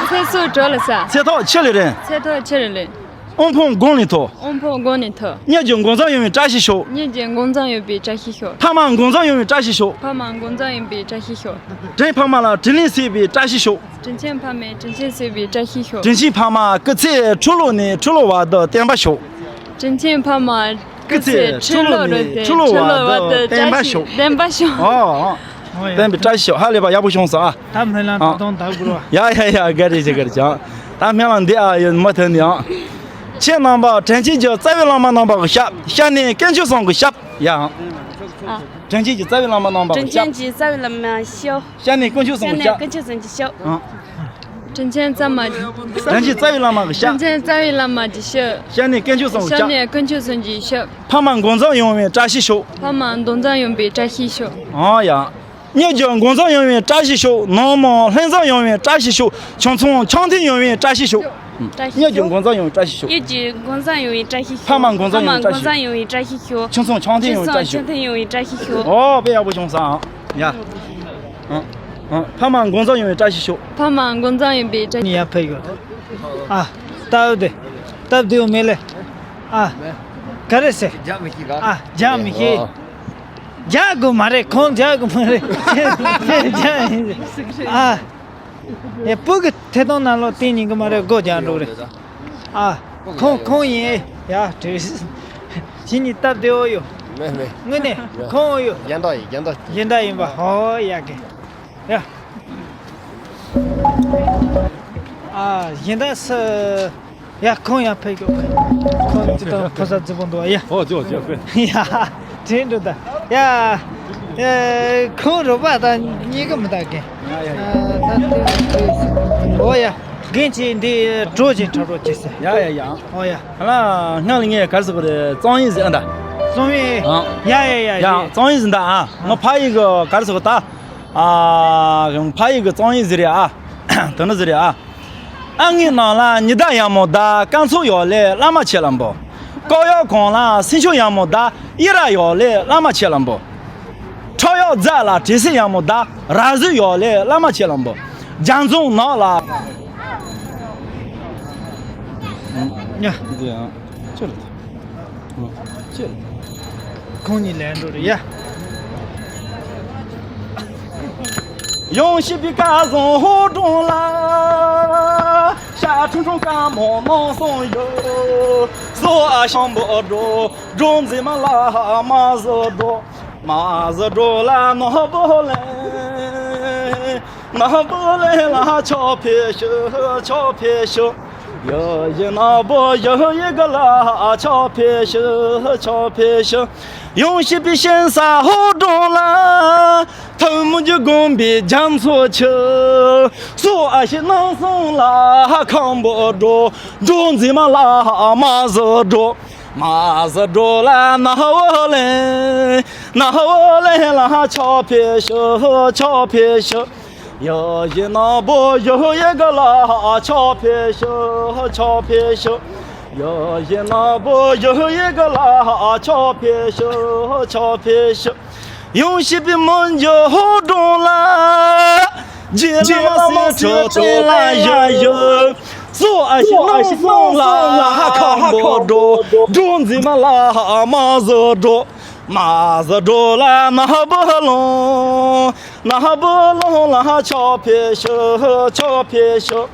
ཚེ་སྲོག་བྲག་ལས་སྲ། ཚེ་ཐོག་ཆུ་ལས་རིང་། ཚེ་ཐོག་ཆུ་ལས་རིང་། དབུལ་ཕོངས་སྒང་ལས་མཐོ། དབུལ་ཕོངས་སྒང་ལས་མཐོ། སྨྱོ་རྒྱུ་འགོ་འཛོམས་ཡོང་བའི་བཀྲ་ཤིས་ཤོག། སྨྱོ་རྒྱུ་འགོ་འཛོམས་ཡོང་བའི་བཀྲ་ཤིས་ཤོག། ཕ་མ་འགོ་འཛོམས་ཡོང་བའི་བཀྲ་ཤིས་ཤོག། ཕ་མ་འགོ་འཛོམས་ཡོང་བའི་བཀྲ་ཤིས་ཤོག། དྲིན་ཕ་མ་ལ་དྲིན་ལན་གཟོ་བའི་བཀྲ་ཤིས་ཤོག། དྲིན་ཆེན་ཕ་མས་དྲིན་ཆེན་གཟོ་བའི་བཀྲ་ཤིས་ཤོག། དྲིན་ཆེན་ཕ་མ་སྐུ་ཚེ་ཁྲི་ལོ་ནས་ཁྲི་ལོ་བར་དུ་བརྟན་པར་ཤོག། དྲིན་ཆེན་ཕ་མ་སྐུ་ཚེ་ཁྲི་ལོ་ནས་ཁྲི་ལོ་བར་དུ་བརྟན་པར་ཤོག། བརྟན་པར་ཤོག། ཨོ་ཨོ། བརྟན་པའི་བཀྲ་ཤིས་ཤོག། ཧ་ལས་པ་ཡག་པོ་བྱུང་སོང་ཨ། ད་སྨོན་ལམ་ད་དུང་འདེབས་དགོས་རེད་བ། ཡ་ཡ་ཡ་ག་རེ་བྱེད་ག་རེ་བྱེད། ད་སྨོན་ལམ་འདི་ཨ་ཡོད་མ་ཐོན་ནི་ཨ། ཁྱེད་རྣམ་པ་དྲིན་ཆེན་གྱི་རྩ་བའི་བླ་མ་རྣམ་པ་གི་ཞབས། སྐྱབས་གནས་དཀོན་མཆོག་གསུམ་གྱི་ཞབས། ཡ། ཨ། དྲིན་ཆེན་གྱི་རྩ་བའི་བླ་མ་རྣམ་པ་གི་དྲིན་ཆེན་ཞབས། གྱི་རྩ་བའི་བླ་མ་ཞབས། སྐྱབས་གནས་དཀོན་མཆོག་གསུམ་གྱི་ཞབས། སྐྱབས་གནས་དཀོན་མཆོག་གསུམ་གྱི་ཞབས། ཨ། དྲིན་ཆེན་རྩ་མ། དྲིན་ཆེན་རྩ་བའི་བླ་མ་གི་ཞབས། དྲིན་ཆེན་རྩ་བའི་བླ་མ་གི་ཞབས། སྐྱབས་གནས་དཀོན་མཆོག་གསུམ་གྱི་ཞབས། སྐྱབས་གནས་དཀོན་མཆོག་གསུམ་གྱི་ཞབས། ཕ་མ་འགོ་འཛོམས་ཡོང་བའི་བཀྲ་ཤིས་ཤོག། ཕ་མ་འགོ་འཛོམས་ཡོང་བའི་བཀྲ་ཤིས་ཤོག། ཨོ་ཡ། སྨྱོ་རྒྱུ་འགོ་འཛོམས་ཡོང་བའི་བཀྲ་ཤིས་ཤོག། ནང་མི་ལྷན་འཛོམས་ཡོང་བའི་བཀྲ་ཤིས་ཤོག། ཁྱིམ་ཚང་འཆམ་མཐུན་ཡོང་བའི་བཀྲ་ཤིས་ཤོག། སྨྱོ་རྒྱུ་འགོ་འཛོམས་ཡོང་བའི་བཀྲ་ཤིས་ཤོག། སྨྱོ་རྒྱུ་འགོ་འཛོམས་ཡོང་བའི་བཀྲ་ཤིས་ཤོག། ཕ་མ་འགོ་འཛོམས་ཡོང་བའི་བཀྲ་ཤིས་ཤོག། ཕ་མ་འགོ་འཛོམས་ཡོང་བའི་བཀྲ་ཤིས་ཤོག། ཁྱིམ་ཚང་འཆམ་མཐུན་ཡོང་བའི་བཀྲ་ཤིས་ཤོག། ཁྱིམ་ཚང་འཆམ་མཐུན་ཡོང་བའི་བཀྲ་ཤིས་ཤོག། ཨོ་དཔེ་ཡག་པོ་བྱུང་སོང་ཨ། ཡ། ཨ། ཕ་མ་འགོ་འཛོམས་ཡོང་བའི་བཀྲ་ཤིས་ཤོག། ཕ་མ་འགོ་འཛོམས་ཡོང་བའི་བཀྲ་ཤིས། ཡར་ཕེབས་ཡོད། ཨ། སྟབས་བདེ། སྟབས་བདེ་བོ་མེད་ལེ། ཨ། ག་རེ་ཟེར། རྒྱག་མི་ཤེས་ག་ཨ། རྒྱག་མི་ཤེས། ཨོ། རྒྱག་དགོས་མ་རེད། ཁོང་རྒྱག་དགོས་མ་རེད། ཁྱེད་རྒྱག་ཡིན། ཨ། ཡ། སྤུ་གུ་ཐད་གཏོང་ནང་ལོགས་བསྟན་ཉན་གི་མ་རེད། སྒོ་རྒྱག་འགྲོ་རེད། ཨ། ཁོང་ཁོང་ཡིན། ཡ་བྲིས། ཁྱེད་གཉིས་སྟབས་བདེ་བོ་ཡོད། མེད་མེད། དངོས་གནས་ཡ། ཁོང་ཡོད། གཞན་དག་ཡིན། གཞན་དག་གཞན་དག་ཡིན་པ། ཧོ་ཡ་གི། ཡ། ཨ། གཞན་དག་སུ། ཡ། ཁོང་ཡར་ཕེབས་ཤོག། ཁོང་ཅི་དང་ཕོ་གསར་རྫི་པོ་འདུག་ཡ། ཨོ་ཅོ་ཅོ་ཕེབས། ཡ། དྲན་འགྲོ་ད། ཡ། ཡ། ཁོང་རོགས་པ་དང་གཉིས་ཀ་མི་དག་གི། ཡ་ཡ་ཡ། ཨ། ད་དེ་ཨོ་ཡ། རྒན་ཁྱེད་འདི་བྲོ་ཅིག་འཁྲབ་རོགས་གྱིས་ཟེར། ཡ་ཡ་ཡ། ཨོ་ཡ། ཨ་ལ། སྔོན་ལ་ངས་ག་རེ་ཟེར་གི་རེད། རྩོམ་ཡིག་ཟིག་ཨ་ད། རྩོམ་ཡིག་ཨ། ཡ་ཡ་ཡ་ཡ། རྩོམ་ཡིག་ཟིག་ད་ཨ། ང་ཕ་ཡུལ་གི་ག་རེ་ཟེར་གི་ད། ཨ། ཕ་ཡུལ་གི་རྩོམ་ཡིག་ཟིག་རེད་ཨ། དེ་ནི་ཟིག་རེད་ཨ། ཨ་ངའི་ནང་ལ་ཉི་ཟླ་ཡག་མོ་ཟླ། སྐར་ཚོགས་ཡོག་ལེ་བླ་མ་ཁྱེད་ལ་འབུལ། ལྐོག་གཡོག་གོང་ལ་སེང་ཕྱུགས་ཡག་མོ་ཟླ། ཡི་ར་ཡོག་ལེ་བླ་མ་ཁྱེད་ལ་འབུལ། ཁྲོ་གཡོག་རྫ་ལ་བྲེ་སེར་ཡག་མོ་ཟླ། ར་བཟི་ཡོག་ལེ་བླ་མ་ཁྱེད་ལ་འབུལ། རྒྱ་མཚོ་ནགས་ལ། ཉ། འདི་ཡང་ཅི་རེད། ཅི་རེད། ཁོང་གཉིས་ལན་འགྲོ་རེད་ཡ། ཡང་ཤི་པའི་སྐལ་བཟང་ཧོ་སྒྲོན་ལ། ཤ་ཁྲུང་ཁྲུང་དཀར་མོ་ནང་སོང་ཡོད། སོ་ཨ་ཤང་པོ་འགྲོ། འགྲོ་འཛིན་མ་ལ་མ་བཟོ་འགྲོ། མ་བཟོ་འགྲོ་ལ་ནག་པོ་ལེན། ནག་པོ་ལེན་ལ་ཆོག་ཕེ་ཤི་ཆོག་ཕེ་ཤི། ཡོ་ཡི་ནག་པོ་ཡོ་ཡི་ག་ལ་ཆོག་ཕེ་ཤི་ཆོག་ཕེ་ཤི། ཡང་ཤི་པའི་ཤན་ས་ཧོ་སྒྲོན་ལ། ཐུན་མོང་གི་དགོན་པའི་རྒྱ་མཚོ་ཆུ། སོ་ཨ་ཤི་ནང་སོང་ལ་ཁང་པོ་འགྲོ། འགྲོ་འཛིན་མ་ལ་མ་བཟོ་འགྲོ། མ་བཟོ་འགྲོ་ལ་ནག་པོ་ལེན། ནག་པོ་ལེན་ལ་ཆོག་ཕེ་ཤི་ཆོག་ཕེ་ཤི། ཡོ་ཡི་ནག་པོ་ཡོ་ཡི་ག་ལ་ཆོག་ཕེ་ཤི་ཆོག་ཕེ་ཤི། ཡོ་ཡི་ནག་པོ་ཡོ་ཡི་ག་ལ་ཆོག་ཕེ་ཤི་ཆོག་ཕེ་ཤི། ཡང་ཤི་པའི་མོན་ཇོ་ཧོ་སྒྲོན་ལ། རྗེ་བླ་མ་སྲས་ཁྲི་སྟོན་ལ་ཡ་ཡོད། སོ་ཨ་ཤི་ནང་སོང་ལ་ཧ་ཁ་འབོ་འགྲོ། འགྲོ་འཛིན་མ་ལ་མ་བཟོ་འགྲོ། མ་བཟོ་འགྲོ་ལ་ནག་པོ་ལོང་། ནག་པོ་ལོང་ལ་ཆོག་ཕེ་ཤི་ཆོག་ཕེ་ཤི།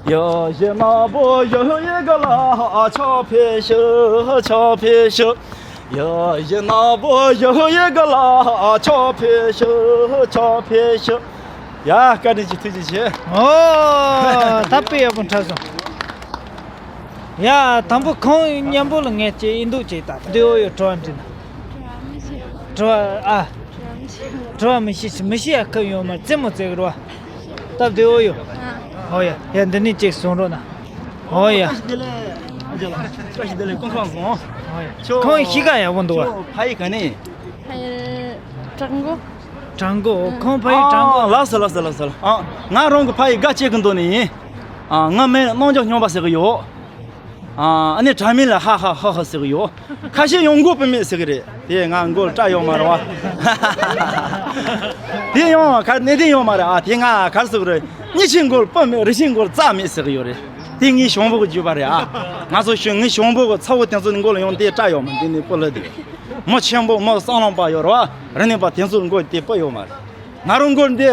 ཡོ་ཡི་ནག་པོ་ཡོ་ཡི་ག་ལ་ཆོག་ཕེ་ཤི་ཆོག་ཕེ་ཤི། ཡོ་ཡི་ནག་པོ་ཡོ་ཡི་ག་ལ་ཆོག་ཕེ་ཤི་ཆོག་ཕེ་ཤི། ཡ། བཀའ་དྲིན་ཆེ། ཐུགས་རྗེ་ཆེ། ཨོ། ད་དཔེ་ཡག་པོ་འཁྲབ་སོང་། ཡ། དང་པོ་ཁོང་མཉམ་པོ་ལ་ངས་ཅིག་ཨིན་སྡུག་ཅིག་ད་འདི་འོ་ཡོད། དྲི་བ་འདྲི་ན། དྲི་བ་ཨ། དྲི་བ་མི་ཤེས། མི་ཤེས་ཡ་ཁ་ཡོད་མ། རྩེད་མོ་རྩེ་གི་རོ། སྟབས་བདེ་བོ་ཡོད། ཨོ་ཡ། ཡ། འདི་ནས་ཅིག་གསུང་རོགས་གནང་། ཨོ་ཡ། བཀྲ་ཤིས་བདེ་ལེགས། སྐུ་ཁམས་བཟང་། ཨོ་ཡ། ཁྱོད་ཁོང་གཤིས་ཀ་ཡག་པོ་འདུག་བ། ཁྱོད་ཕ་ཡུལ་ག་ནས། ཕ་ཡུལ་བྲག་འགོ། བྲག་འགོ། ཁོང་ཕ་ཡུལ་བྲག་འགོ། ཨ། ལགས་སོ་ལགས་སོ་ལགས་སོ། ཨ། ང་རང་གི་ཕ་ཡུལ་དགའ་སྐྱིད་ཀྱི་མདོ་ནས་ཡིན། ཨ། ང་མིང་རྣམ་རྒྱལ་སྨྱོན་པ་ཟེར་གི་ཡོད། ཨ་ནི་དྲ་མིག་ལ་ཧ་ཧ་ཧ་ཧ་ཟེར་གི་ཡོད། ཁ་ཤས་ཡང་མགོ་སྤུ་མེད་ཟེར་གི་རེད། དེ་ང་མགོ་ལ་སྐྲ་ཡོད་མ་རེད་བ། དེ་ཡང་ག་གནད་དོན་ཡོད་མ་རེད་ཨ། དེ་ང་ག་རེ་ཟེར་གི་རེད། མྱི་ཆེན་མགོ་ལ་སྤུ་མེད། རི་ཆེན་མགོ་ལ་རྩྭ་མེད་ཟེར་གི་ཡོད་རེད། དེ་ངའི་ཞང་པོ་གི་བརྒྱུད་པ་རེད་ཨ། ང་ཚོ་ཞང་ངའི་ཞང་པོ་གི་ཚ་བོ་དེ་ཚོ་ནི་མགོ་ལ་ཡང་དེ་སྐྲ་ཡོད་མ། དེ་ནི་སྤུ་ལ་དེ། མི་ཆེན་པོ་མི་བསམ་ལང་པ་ཡོད་རེད་བ། རི་ནི་པ་དེ་ཚོ་ལ་མགོ་དེ་སྤུ་ཡོད་མ་རེད། ང་རང་མགོ་འདི་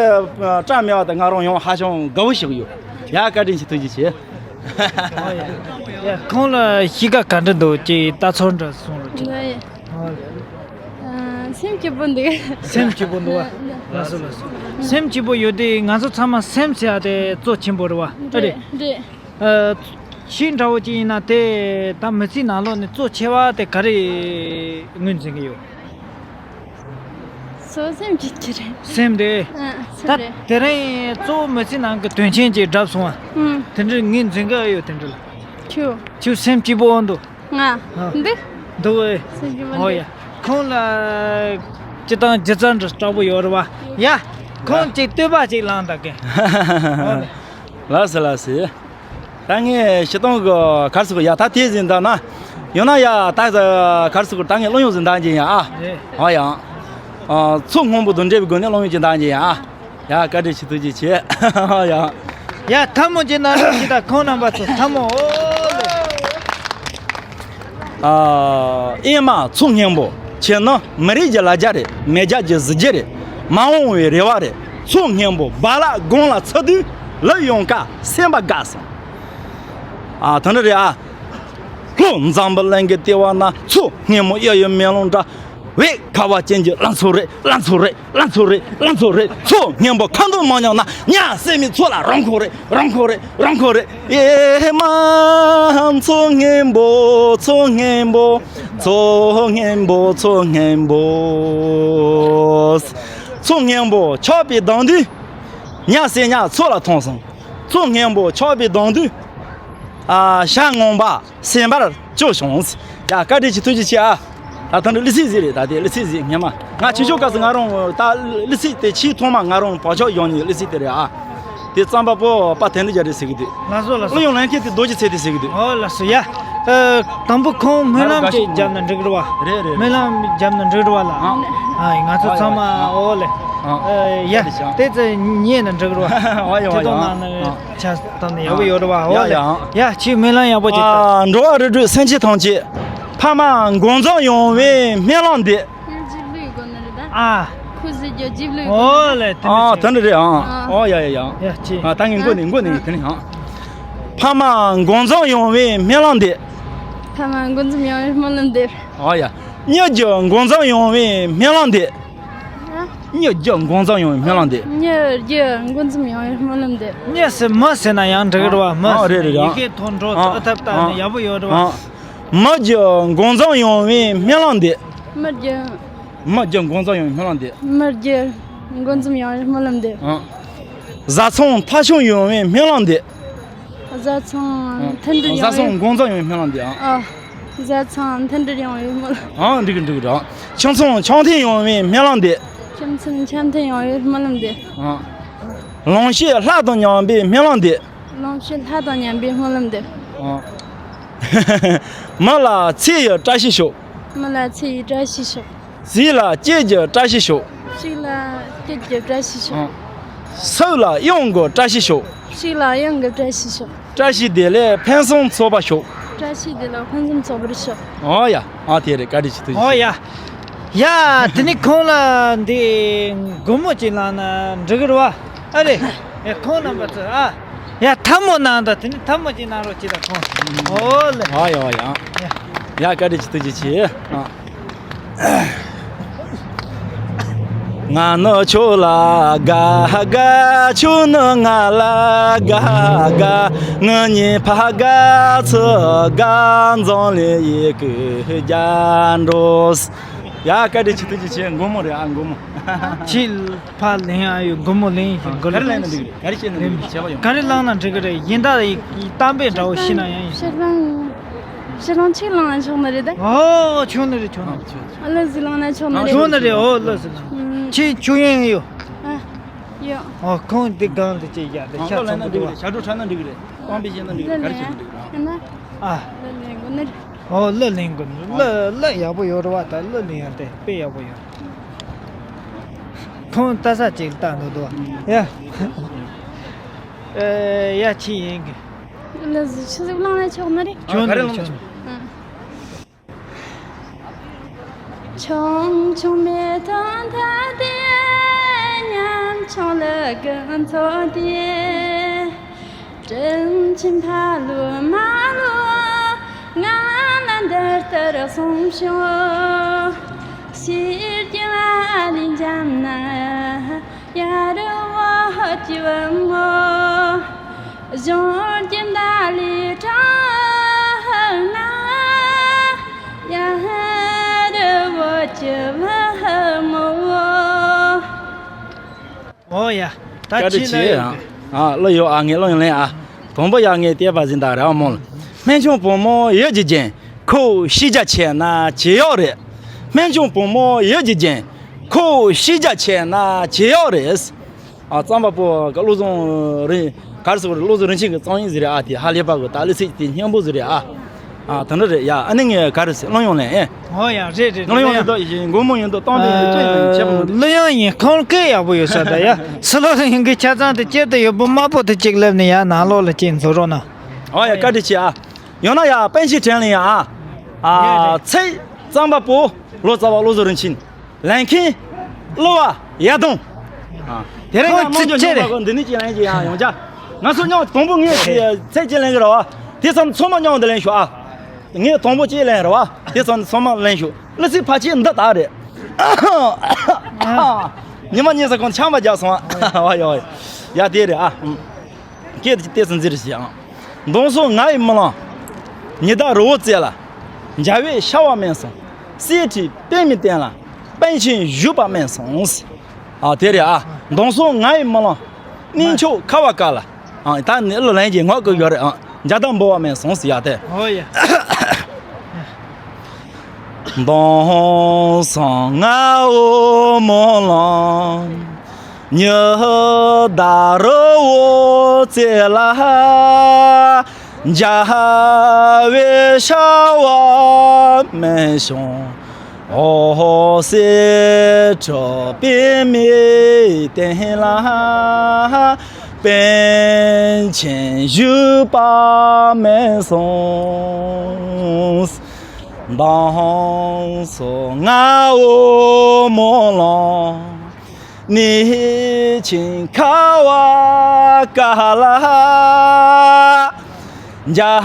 སྐྲ་མེད་པ་དང་ང་རང་ཡང་ཧ་ཅང་དགའ་བོ་ཞིག་ཡོད། ཡ། བཀའ་དྲིན་ཆེ། ཐུགས་རྗེ་ཆེ། ཡ། ཁོང་ལ་གཤིས་ཀ་ག་འདྲ་འདུག་ཅེས་ལྟ་ཚོར་འདྲ་གསུང་རོགས་གྱིས། ཨ། སེམས་སྐྱིད་པོ་འདུག་སེམས་སྐྱིད་པོ་འདུག་བ། ལགས་སོ་ལགས་སོ། སེམས་སྐྱིད་པོ་ཡོད་དེ་ང་ཚོ་ཚང་མ་སེམས་ཟེར་ཡ་དེ་གཙོ་ཆེན་པོ་རེད་བ། ཨ་རེད། རེད། ཨ། ཤིང་འདྲ་བོ་ཅིག་ཡིན་ན་དེ་ད་མི་ཚེའི་ནང་ལོགས་ནས་གཙོ་ཆེ་བ་དེ་ག་རེ་ངོས་འཛིན་གྱི་ཡོད། སོ་སེམས་ཀྱི་ཀྱི་རེད། སེམས་རེད། ཨ། སེམས་ད་རེད། དེ་རིང་གཙོ་བོ་མི་ཚེ་ནང་གི་དོན་ཆེན་ཅིག་བསྒྲུབས་སོང་བ། ཨུམ། དེ་འདྲ་ངོས་འཛིན་གྱི་ཡོད་དེ་འདྲ་ལ། ཁྱོད། ཁྱོད་སེམས་སྐྱིད་པོ་འདུག་ང་། ཨ། འདི། འདུག་ཨེ། སེམས་སྐྱིད་པོ་འདུག་ཨོ་ཡ། ཁོང་ལ་སྤྱི་བཏང་སྒྱུ་རྩལ་འདྲ་སྐྲག་པོ་ཡོད་རེད་བ། ཡ། ཁོང་ཡ། ཅིག་བསྟོད་པ་ཅིག་བླངས་དང་གི། ཨོ་ལེ། ལགས་སོ་ལགས་སོ། ད་ངས་སྤྱི་བཏང་གི་ག་རེ་ཟེར་དགོས་ཡ། ད་དེ་ཟིན་ད་ན། ཡང་ན་ཡ་ད་ག་རེ་ཟེར་དགོས། ད་ངས་གླུ་དབྱངས་ཟིན་ད་འགྱིན་ཡ་ཨ། རེད། ཨོ་ཡ། ཨ། ཚོགས་སྙིང་པོ་དང་འབྲེལ་བའི་སྒོ་ནས་གླུ་དབྱངས་ཅིག་ད་འགྱིན་ཡ་ཨ། ཡ། བཀའ་དྲིན་ཆེ། ཐུགས་རྗེ་ཆེ། ཡ། ཡ། ཐལ་མོ་སྦྱར་ན་ལོས་ཤིག་ད་ཁོང་རྣམ་པ་ཚོ་ཐལ་མོ། ཨོ་ལེ། ཨ། ཨེ་མ་ཚོགས་སྙིང་པོ། ཁྱེད་ནི་མི་རིགས་ཀྱི་ལ་རྒྱ་རེད། མེས་རྒྱལ་གྱི་གཟི་བརྗིད་རེད། མ་འོངས་པའི་རེ་བ་རེད། ཚོགས་སྙིང་པོ་རྦ་རླབས་དགུང་ལ་འཚུབ་དུས་ལུས་ཡོངས་དཀའ་སེམས་པ་དགའ་སོང་། ཨ། དེ་འདྲ་རེད་ཨ། ལྷོ་འཛམ་བུ་གླིང་གི་ལྟེ་བ་ན། ཚོགས་སྙིང་པོ་གཡུ་ཡི་མེ་ལོང་འདྲ། བོད་ཁ་བ་ཅན་གྱི་བླ་མཚོ་རེད། བླ་མཚོ་རེད། བླ་མཚོ་རེད། བླ་མཚོ་རེད། ཚོགས་སྙིང་པོ་ཁ་འདོན་མ་མྱངས་ན། ཉ་སེར་མོའི་ཚོགས་ལ་རང་ཁོ་རེད། རང་ཁོ་རེད། རང་ཁོ་རེད། ཨེ་མ། ཚོགས་སྙིང་པོ། ཚོགས་སྙིང་པོ། ཚོགས་སྙིང་པོ། ཚོགས་སྙིང་པོ། ཚོགས་སྙིང་པོ་ཆགས་པའི་གདངས་དུས། ཉ་སེར་ཉ་ཚོགས་ལ་ཐོངས་སོང་། གཙོ་སྔོན་པོ་ཆགས་པའི་གདུང་དུས། ཨ་ཞལ་ངང་པ་སེམས་པར་སྐྱོ་བྱུང་། ཡ་བཀའ་དྲིན་ཆེ། ཐུགས་རྗེ་ཆེ་ཨ། ད་ཐང་འདི་ལི་ཚིག་ཟིག་རེད། ད་དེ་ལི་ཚིག་ཟིག་སྔོན་མ་ང་ཆེ་ཤོས་སྐབས་སུ་ང་རང་ད་ལི་ཚིག་དེ་ཆེས་ཐོག་མ་ང་རང་བག་ཆགས་ཡོང་ནི་ལི་ཚིག་དེ་རེད་ཨ། དེ་རྩོམ་པ་པོ་པ་དོན་གྲུབ་རྒྱལ་རེད་ཟེར་གི་འདུག་ལགས་སོ་ལགས་སོ། གླུ་དབྱངས་ལེན་མཁན་དེ་རྡོ་རྗེ་ཚེ་བརྟན་ཟེར་གི་འདུག་ཨོ་ལགས་སོ་ཡ། ཨ། དང་པོ་ཁོང་སྨོན་ལམ་ཅིག་བརྒྱབ་ན་འགྲིག་རེད་བ། རེད་རེད། སྨོན་ལམ་བརྒྱབ་ན་འགྲིག་རེད་བ་ལགས། ཨ། ཨ་ང་ཚོ་ཚང་མ་ཨོ་ལེ། ཨ། ཡ་དེ་ཚོ་ཉན་ན་འགྲིག་རེད་བ། ཨ་ཡ་ཨ་ཡ། དེ་དང་ནང་ན་ཨ། ཆ་བཏང་ན་ཡག་པོ་ཡོད་རེད་བ། ཨོ་ཡ་ལེ། ཡ་ཡ། ཡ་ཁྱེད་སྨོན་ལམ་ཡག་པོ་ཅིག་བཏང་། ཨ། འགྲོ་བ་རིགས་དྲུག་སེམས་ཅན་ཐམས་ཅད་ཕ་མ་དགོངས་རྫོགས་ཡོང་བའི་སྨོན་ལམ་འདེབས། ཡང་ཅིག་ལུས་དགོས་ནི་རེད་ད། ཨ། ཁུ་ཟེར་རྒྱུ་ཅིག་ལུས་དགོས་ཨོ་ནི་རེད། ལེ་དེ་ཨ། འདྲ་དེ་འདྲ་རེད་ཨ། ཨ། ཨོ་ཡ་ཡ་ཡ། ཡ་ཅིག་ཨ་ད་ངས་མགོ་ནས་མགོ་ནས་དེ་ནས་ཨ། ཕ་མ་དགོངས་རྫོགས་ཡོང་བའི་སྨོན་ལམ་འདེབས། ཕ་མ་དགོངས་རྫོགས་ཡོང་བའི་སྨོན་ལམ་འདེབས། ཨོ་ཡ། མྱི་རྒྱུ་དགོངས་རྫོགས་ཡོང་བའི་སྨོན་ལམ་འདེབས། ཨ། མྱི་རྒྱུ་དགོངས་རྫོགས་ཡོང་བའི་སྨོན་ལམ་འདེབས། མྱི་རྒྱུ་དགོངས་རྫོགས་ཡོང་བའི་སྨོན་ལམ་འདེབས། མྱི་ཟེར་མི་ཟེར་ན་ཡང་འགྲིག་རེད་བ། མི་ཨ་ཟེར་རེད་ན་རེད་ཡི་གེ་ཐོག་འགྲོ་ཨ་ཨ་ཐབས་ལྟ་ཨ་ནས་ཡག་པོ་ཡོད་རེད་བ། ཨ། མི་རྒྱུ་དགོངས་རྫོགས་ཡོང་བའི་སྨོན་ལམ་འདེབས། མི་རྒྱུ། མི་རྒྱུ་དགོངས་རྫོགས་ཡོང་བའི་སྨོན་ལམ་འདེབས། མི་རྒྱུ་དགོངས་རྫོགས་ཡོང་བའི་སྨོན་ལམ་འདེབས། ཨ། བཟའ་ཚང་མཐའ་འཁྱོངས་ཡོང་བའི་སྨོན་ལམ་འདེབས། བཟའ་ཚང་ཨ། མཐུན་སྒྲིལ་ཡོང་བའི། བཟའ་ཚང་དགོངས་རྫོགས་ཡོང་བའི་སྨོན་ལམ་འདེབས་ཨ། ཨ། བཟའ་ཚང་མཐུན་སྒྲིལ་ཡོང་བའི་སྨོན་ལམ། ཨ་འགྲིག་གི་འགྲིག་གི་རེད། ཁྱིམ་ཚང་འཆམ་མཐུན་ཡོང་བའི་སྨོན་ལམ་འདེབས། ཁྱིམ་ཚང་འཆམ་མཐུན་ཡོང་བའི་སྨོན་ལམ་འདེབས། ཨ། ལོངས་སྤྱོད་ལྷ་དང་མཉམ་པའི་སྨོན་ལམ་འདེབས། ལོངས་སྤྱོད་ལྷ་དང་མཉམ་པའི་སྨོན་ལམ་འདེབས། ཨ། མི་ལ་ཚེ་ཡི་བཀྲ་ཤིས་ཤོག་མི་ལ་ཚེ་ཡི་བཀྲ་ཤིས་ཤོག་ཟས་ལ་སྐྱིད་ཀྱི་བཀྲ་ཤིས་ཤོག་ཕྱུགས་ལ་སྐྱིད་ཀྱི་བཀྲ་ཤིས་ཤོག་ཨ། སྲོག་ལ་གཡང་གི་བཀྲ་ཤིས་ཤོག་སྲོག་ལ་གཡང་གི་བཀྲ་ཤིས་ཤོག་བཀྲ་ཤིས་བདེ་ལེགས་ཕུན་སུམ་ཚོགས་པ་ཤོག་བཀྲ་ཤིས་བདེ་ལེགས་ཕུན་སུམ་ཚོགས་པར་ཤོག་ཨོ་ཡ། ཨ་དེ་རེད། བཀའ་དྲིན་ཆེ། ཐུགས་རྗེ་ཆེ། ཨོ་ཡ། ཡ་དེ་ནི་ཁོང་ལ་འདི་སྒོར་མོ་ཅིག་བླངས་ན་འགྲིག་གི་རེད་བ། ཨ་རེད། ཡ་ཁོང་རྣམ་པ་ཚོ་ཨ། ཡ་ཐལ་མོ་གནང་དང་། དེ་ནི་ཐལ་མོ་ཅིག་གནང་རོགས་གྱིས་དང་ཁོང་། ཨོ་ལེ། ཨ་ཡ་ཡ། ཡ། ཡ་བཀའ་དྲིན་ཆེ། ཐུགས་རྗེ་ཆེ། ཨ། ང་ནི་ཁྱོད་ལ་དགའ་དགའ། ཁྱོད་ནི་ང་ལ་དགའ་དགའ། ངེད་གཉིས་ཕ་དགའ་ཚུལ་དགའ། འཛམ་གླིང་ཡི་གེ་རྒྱ་འགྲོ། ཡ་བཀའ་དྲིན་ཆེ། ཐུགས་རྗེ་ཆེ། སྒོར་མོ་རེད་ཨ། སྒོར་མོ། ཁྱེད་ཕར་ལེན་ཨ་ཡོད། སྒོར་མོ་ལེན་ཡིན། སྒོར་ག་རེ་ལེན་ན་འགྲིག་རེད། ག་རེ་བྱས་ན་འགྲིག་རེད། བྱས་པ་ཡོང་། ག་རེ་བླངས་ན་འགྲིག་གི་རེད། ཡིན་ད་ཡི་གཏམ་དཔེ་འདྲ་བོ་ཤེས་ན་ཡང་ཡིན། ཕྱིར་བླངས། ཕྱིར་བླངས་ཆིག་བླངས་ན་ཆོག་ནི་རེད་ད། ཨོ་ཆོག་ནི་རེད། ཆོག་ནི་རེད། ཨ་ལ་ཟིག་བླངས་ན་ཆོག་ནི་རེད། ཆོག་ནི་རེད། ཨོ་ལ་ཟིག་བླངས། ཁྱེད་ཆོག་ཡིན་ཡོད། ཨ་ཡོད། ཨོ་ཁོང་འདི་སྒང་དུ་ཅིག་ཡ་དེ་ཤ་ཚ་མོ་འདུག་བ། ཞག་སྒྲོ་ཁྲ་ན་འགྲིག་གི་རེད། གཏམ་དཔེ་བཤད་ན་འགྲིག་གི་རེད། ག་རེ་བཤད་ན་འགྲིག་གི་རེད། ཨ། ཨོ་ལ་ལེན་དགོས་ནི་རེད། ཨོ་གླུ་ལེན་དགོས། གླུ་གླུ་ཡག་པོ་ཡོད་རེད་བ། ད་གླུ་ལེན་ཡག་དེ་དཔེ་ཡག་པོ་ཡོད། ཁོང་ལྟ་ས་ཅིག་ལྟ་འདུག་འདུག་ཡ། ཨེ་ཡ་ཅི་ཡིན་གི། གླུ་ཆི་ཟིག་བླངས་ན་ཆོག་ནི་རེད། ཆོག་ནི་རེད། ཆོག་ནི་རེད། ཨང་། ཆུང་ཆུང་མེ་ཏོག་མཐའ་སྟེང་ཉམ་ཆུང་གླུ་གུ་འཚོ་སྟེ། དྲིན་ཆེན་ཕ་ལོ་མ་ལོ་ང་ལ་འདི་ལྟར་གསུངས་ཤོག་ཕྱིར་གྱི་ལ་ལས་འཇམ་ན་ཡ་རི་བོ་ཀྱི་བུ་མོ། གཞུང་གི་མདའ་ལས་དྲག་ན་ཡ་རི་བོ་ཀྱི་བུ་མོ། ཨོ་ཡ། ད་བཀའ་དྲིན་ཆེ་ལ་ཡོད་ཨ། ཨ་གླུ་ཡོད་ཨ། ངས་གླུ་ཡང་ལེན་ཨ། དང་པོ་ཡ་ངས་བལྟས་པ་ཟིན་ད་ར་མོ་ལ། སྨན་ཆུང་བུ་མོ་ཡིད་ཀྱི་རྒྱན། ཁོ་ཤེས་རྒྱ་ཆེ་ན་ཇེ་ཡག་རེད། སྨན་ཆུང་བུ་མོ་ཡིད་ཀྱི་རྒྱན། ཁོ་ཤེས་རྒྱ་ཆེ་ན་ཇེ་ཡག་རེད། ཨ་རྩོམ་པ་པོ་ག་བློ་བཟང་རིན། ག་རེ་ཟེར་བ་རེད། བློ་བཟང་རིན་ཆེན་གྱི་རྩོམ་ཡིག་ཟིག་རེད་ཨ། དེ་ཧ་ལས་པ་གི་ད་གླུ་ཚིག་དེ་སྙན་པོ་ཟིག་རེད་ཨ། ཨ་དེ་འདྲ་རེད་ཡ། ཨ་ནི་ངས་ག་རེ་ཟེར། གླུ་དབྱངས་ལེན་ཨེ། ཨོ་ཡ་རེད་རེད་རེད། གླུ་དབྱངས་ཡིན་དོ་ཡིན། སྒོར་མོ་ཡིན་དོ་གཏོང་དེ་ཡིན་ཆེ་བ་མ། གླུ་དབྱངས་ཡིན། ཁོང་སྐད་ཡག་པོ་ཡོད་ས་ད་ཡ། སི་ལོ་རིང་གི་ཆ་ཚང་དེ་སྤྱིར་དུ་ཡོད་པོ་དམར་པོ་དེ་གཅིག་སླེབས་ནས་ཡ་ནང་ལོགས་ལ་གཅིག་འཛུལ་རོགས་གནང་། ཨོ་ཡ་བཀའ་དྲིན་ཆེ་ཨ། ཡང་ན་ཡ་པན་ཆེ་དྲན་ལེ་ཡ་ཨ། ཨ་ཚེ་རྩོམ་པ་པོ་ལོ་ཙཱ་བ་བློ་བཟང་རིན་ཆེན། ལེན་མཁན་གླུ་བ་ཡ་དོང་། དེ་རིང་ང་ཁོང་རྣམ་འགྱུར་ཚིག་ཆེ་རྙིང་པ་རེད། གོ་འདི་ནས་ཅི་ལེན་ཅི་ཡང་ཡོང་ཅག་ང་ཚོ་མཉམ་དང་པོ་ངས་ཚིག་ཅི་ལེན་གི་རེད་བ། དེ་ཙམ་ཚང་མ་མཉམ་དུ་ལེན་ཤོག་ཨ། ངས་དང་པོ་ཅི་ལེན་རེད་བ། དེ་ཙམ་ཚང་མ་ལེན་ཤོག་གླུ་ཚིག་ཕལ་ཆེར་འདི་ལྟར་རེད། ཉི་མ་གཉིས་ས་གོང་ཆམ་པ་རྒྱག་སོང་ཨ། བ་ཡ་བ་ཡ་དེ་རེད་ཨ། སྐད་དེ་ཏོག་ཙམ་འཛིན་རེ་བྱེད་ཨང་། མདང་སོགས་ང་ཡི་རྨི་ལམ། ཉི་ཟླ་རི་བོ་རྩེ་ལ། འཇའ་འོད་ཤར་བ་མིན་སོང་། གསེར་ཁྲིའི་པདྨའི་སྟེང་ལ། པཎ་ཆེན་བཞུགས་པ་མིན་སོང་། ཨ་དེ་རེད་ཨ། མདང་སོགས་ང་ཡི་རྨི་ལམ། གནས་མཆོག་ཁ་བ་དཀར་ལ། ཨ། ད་ནི་ལོ་ལན་གྱི་ངག་གི་ཡོད་རེད། ཨ། འཇའ་དང་འབུལ་བ་མེད་གསུངས་ཟེར་ཡ་དེ། ཨོ་ཡ། མདང་སང་ང་འོ་མོ་ལང་། ཉི་ཟླ་རི་བོ་རྩེ་ལ། འཇའ་བའི་ཤ་བ་མེད་བྱུང་། འོ་གསེར་ཁྲི་པདྨའི་སྟེང་ལ། པཎ་ཆེན་བཞུགས་པ་མེད་གསུངས། མདང་སང་ང་འོ་མོ་ལང་། གནས་ཆེན་ཁ་བ་ཀ་ལ། འཇའ་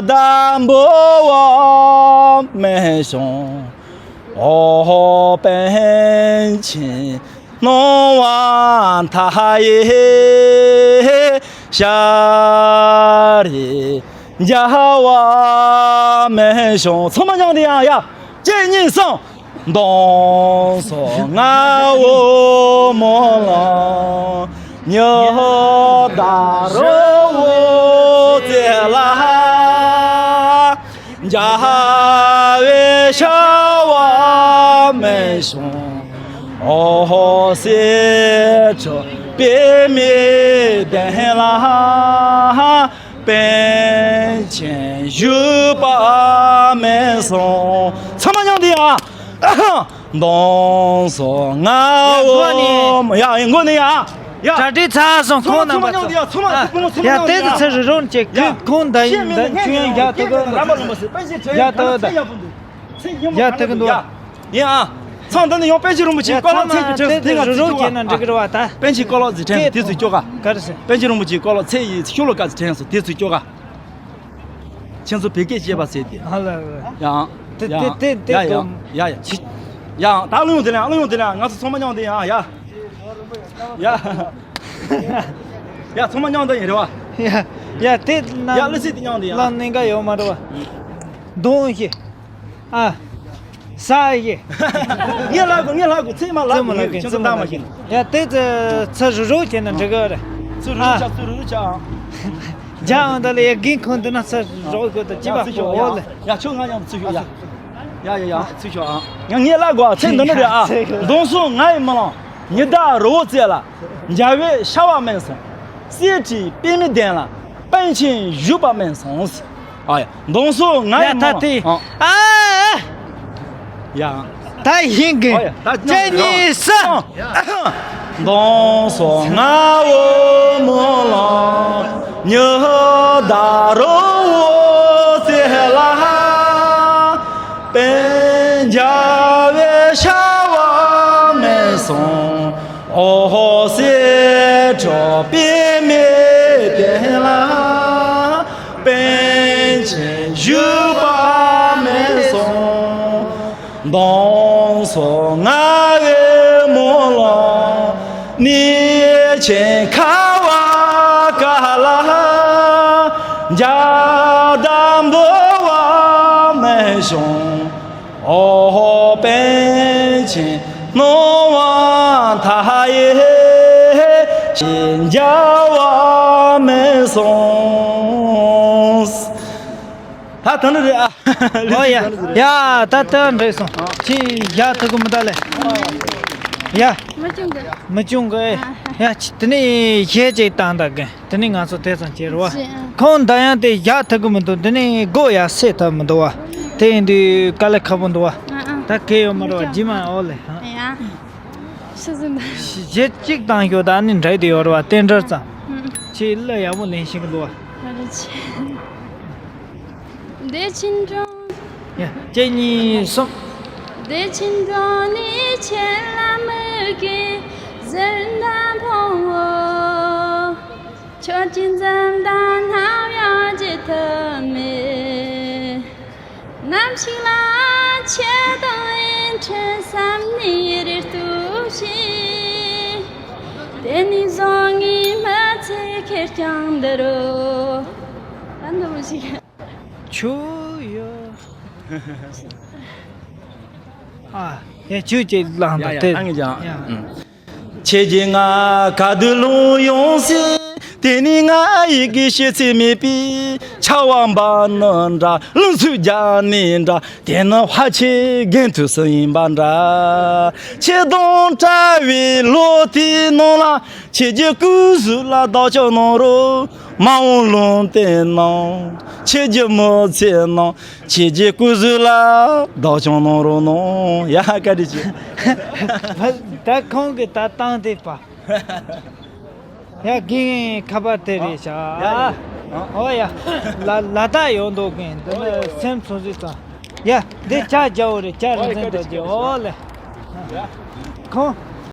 དང་འབུལ་བ་མེད་བྱུང་། འོ་པཎ་ཆེན་སྣང་བ་མཐའ་ཡས། ཤར་རི་འཇའ་བ་མེད་བྱུང་། ཚང་མ་མཉམ་དུ་ཡང་ཡ། གཅིག་གཉིས་གསུམ། མདང་སང་ང་འོ་མོ་ལང་། ཉི་ཟླ་རི་བོ་རྩེ་ལ། འཇའ་བའི་ཤ་བ་མེད་བྱུང་། འོ་གསེར་ཁྲི་པདྨའི་སྟེང་ལ། པཎ་ཆེན་བཞུགས་པ་མེད་གསུངས། ཚང་མ་མཉམ་དུ་ཡ། མདང་སང་ང་འོ་མོ། ཡ་ཡ། མགོ་ནས་ཡ། ཡ། གྲ་སྒྲིག་ཚར་སོང་། ཁོང་རྣམ་པ་ཚོ། ཡ། ཚང་མ་ཚང་མ་ཚང་མ་ཡ། མཉམ་དུ་ཡ། དེ་ཚོ་ཚེ་རི་རོང་བཅས། ཡ། ཁོང་ད་ཡིན་ད་ཁྱོད་ཡང་རྒྱག་ཐུབ་གི། རྒྱག་ཐུབ་གི་འདུག། ཡ། ཡ། དེ་གི་འདུག། ཡིན་ཨ། ཚང་འདི་ནས་ཡང་པཎ་ཆེན་རིན་པོ་ཆེའི་བཀའ་སློབ་ཚིག་གི་དྲན་གསོ་དེ་ང་ཚིག་སྐྱོར་ག། པཎ་ཆེན་བཀའ་སློབ་ཟེར་དྲན་གསོ་དེ་ཚིག་སྐྱོར་ག། ག་རེ་ཟེར། པཎ་ཆེན་རིན་པོ་ཆེའི་བཀའ་སློབ་ཚིག་ཡི་ཤོ་ལོ་ཀ་ཟེར་དྲན་གསོ་དེ་ཚིག་སྐྱོར་ག། ཁྱེད་ཚོ་བོད་སྐད་བཤད་པ་ཟེར་དེ། ཨ་ལ་ལ། ཡང་། དེ་དེ་ཡང་། དེ་ཡ་ཡ་དེ་ཡ་ཡ། ཡང་ད་གླུ་ཡོང་དེ་ལ། གླུ་ཡོང་དེ་ལ། ང་ཚོ་ཚང་མ་མཉམ་དུ་ཡང་ཡ། ཡ། ཡ། ཚང་མ་མཉམ་དུ་ཡིན་རེད་བ། ཡ། ཡ། དེ་ན། ཡ། གླུ་ཚིག་དེ་མཉམ་དུ་ཡང་། ལ་ནི་འགའ་ཡོད་མ་རེད་བ། གདོང་ཞིག་ཨ། ས་ཡི། ངས་ལབ་དགོས། ངས་ལབ་དགོས། ཚིག་མ་ལབ་དགོས། ཁྱོད་ཚོ་འདང་མ་བྱེད། ཡ། དེ་ཚོ་ཚུར་རུག་རུག་བྱས་ན་འགྲིག་གི་རེད། ཚུར་རུག་རུག་བྱ། ཨ། རྒྱ་འོང་ད་ལ་ཡ་རྒན་ཁོང་འདི་ན་ཚུར་རོགས་དགོས་དང་གཅིག་པ་ཁོ་འོ་ལེ། ཡ། ཁྱོད་ང་མཉམ་ཚུར་ཤོག་ཡ། ཡ་ཡ་ཡ། ཚུར་ཤོག་ཨ། ང་ངས་ལབ་དགོས། ཚིག་འདི་ནི་རེད་ཨ། མདང་སང་ང་ཡི་མོ་ལང་། ཉི་ཟླ་རི་བོ་རྩེ་ལ། འཇའ་བའི་ཤ་བ་མེད་གསུངས། གསེར་ཁྲི་པདྨའི་གདན་ལ། པཎ་ཆེན་བཞུགས་པ་མེད་གསུངས། ཨ་ཡ། མདང་སང་ང་ཡི་མོ་ལང་། ཡ། ད་ཡིན་གི། ཨ་ཡ། ད་གཅིག་གཉིས་གསུམ། མདང་སང་ང་འོ་མོ་ལང་། ཉི་ཟླ་རི་བོ་རྩེ་ལ། པཎ་ཆེན་བཞུགས་པ་མེད་གསུངས། འོ་གསེར་ཁྲི་པདྨའི་གདན་ལ། པཎ་ཆེན་བཞུགས་པ་མེད་གསུངས། མདང་སང་ང་ཡི་མོ་ལང་། གནས་ཆེན་ཁ་བ་ཀ་ལ། འཇའ་དང་འབུལ་བ་མེད་བྱུང་། འོ་པཎ་ཆེན་སྣང་བ་མཐའ་ཡས། འཇའ་བ་མེད་གསུངས། ད་ད་ནི་རེད་ཨ། ཨོ་ཡ། ཡ། ད་ད་འགྲིག་སོང་། ཁྱི་ཡ་ཐུག་གི་མི་ད་ལེ། ཡ། མི་ཆུང་གི། མི་ཆུང་གི། ཡ། དེ་ནས་གཞས་ཅིག་བཏང་ད་གི། དེ་ནས་ང་ཚོ་དེ་ཙམ་བྱེད་རོགས། ཁོང་ད་ཡང་དེ་བཞག་ཐུབ་ཀྱི་མི་འདུག། འདི་ནས་སྒོ་ཡར་སེ་ཐུབ་མི་འདུག་བ། དེ་ཡིན་དུས་དཀའ་ལས་ཁག་པོ་འདུག་བ། ད་གལ་ཡོད་མ་རེད་བ། རྗེས་མ་ཨོ་ལེ། ཡ། ཤི་ཟིན་ད། གཞས་གཅིག་བཏང་ཤོག། ད་ནི་འདྲ་དེ་ཡོད་རེད་བ། རྟེན་འབྲེལ་ཙམ། ཁྱེད་གླུ་ཡག་པོ་ལེན་ཤེས་ཀྱི་འདུག་བ། ཨ་རེ་ཆེ། བདེ་ཆེན་གྲོང་། ཡ། གཅིག་གཉིས་གསུམ། བདེ་ཆེན་གྲོང་ནས་ཆེན་ལ་མི་དགེ་ཟེར་ན་ཕུང་བོ། ཆོས་ཀྱི་འཛུམ་མདངས་ནམ་ཡང་བརྗེད་ཐབས་མེད། ནམ་ཞིག་ལ་ཆེ་དང་ཡིན་ཕྲན་བསམ་ནས་རེ་ལྟོས་ཤིག། དེ་ནས་བཟང་ངན་མི་ཚེ་ཁེར་རྐྱང་འདི་རུ། ཨ་འདི་མོ་ཞིག། ཆུ་ཡོད། ཨ། ཡ། ཆུ་ཅིག་ལངས་ཡ་ཡ། དང་དེ། ཨ་ངེས་ཀྱང་། ཡ། ཨུམ། ཁྱེད་ཀྱིས་ང་ག་དུས་ལོང་ཡོང་སྲིད། དེ་ནི་ང་ཡི་གེ་ཤེས་ཚད་མེད་པའི་ཆར་པ་འབབ་ནི་འདྲ། རླུང་འཚུབ་རྒྱག་ནི་འདྲ། དེ་ནི་ཕལ་ཆེར་རྒན་དུས་སུ་ཡིན་པ་འདྲ། ཁྱེད་དང་བྲལ་བའི་ལོ་དེའི་ནང་ལ། ཁྱེད་ཀྱི་སྐུ་གཟུགས་ལ་བདག་སྐྱོང་གནང་རོགས། མ་འོངས་ལུང་བསྟན་གནང་། ཁྱེད་ཀྱི་མི་ཚེ་ནང་། ཁྱེད་ཀྱི་སྐུ་གཟུགས་ལ་བདག་སྐྱོང་གནང་རོགས་གནང་། ཡ། བཀའ་དྲིན་ཆེ། ད་ཁོང་གིས་ད་བཏང་དེ་པ། ཡ། རྒན་ཁ་པར་དེ་རེད་ཤག། ཨོ་ཡ། ལ་ལ་དྭགས་ཡོད་མདོག་མཁན་འདི་ནི་སེམས་ཚོ་ཟིག་དང་། ཡ། འདི་ཇ་རྒྱག་འོ་རེད། ཇ་རིན་ཆེན་དང་རྒྱག་འོ་ལེ། ཁོང་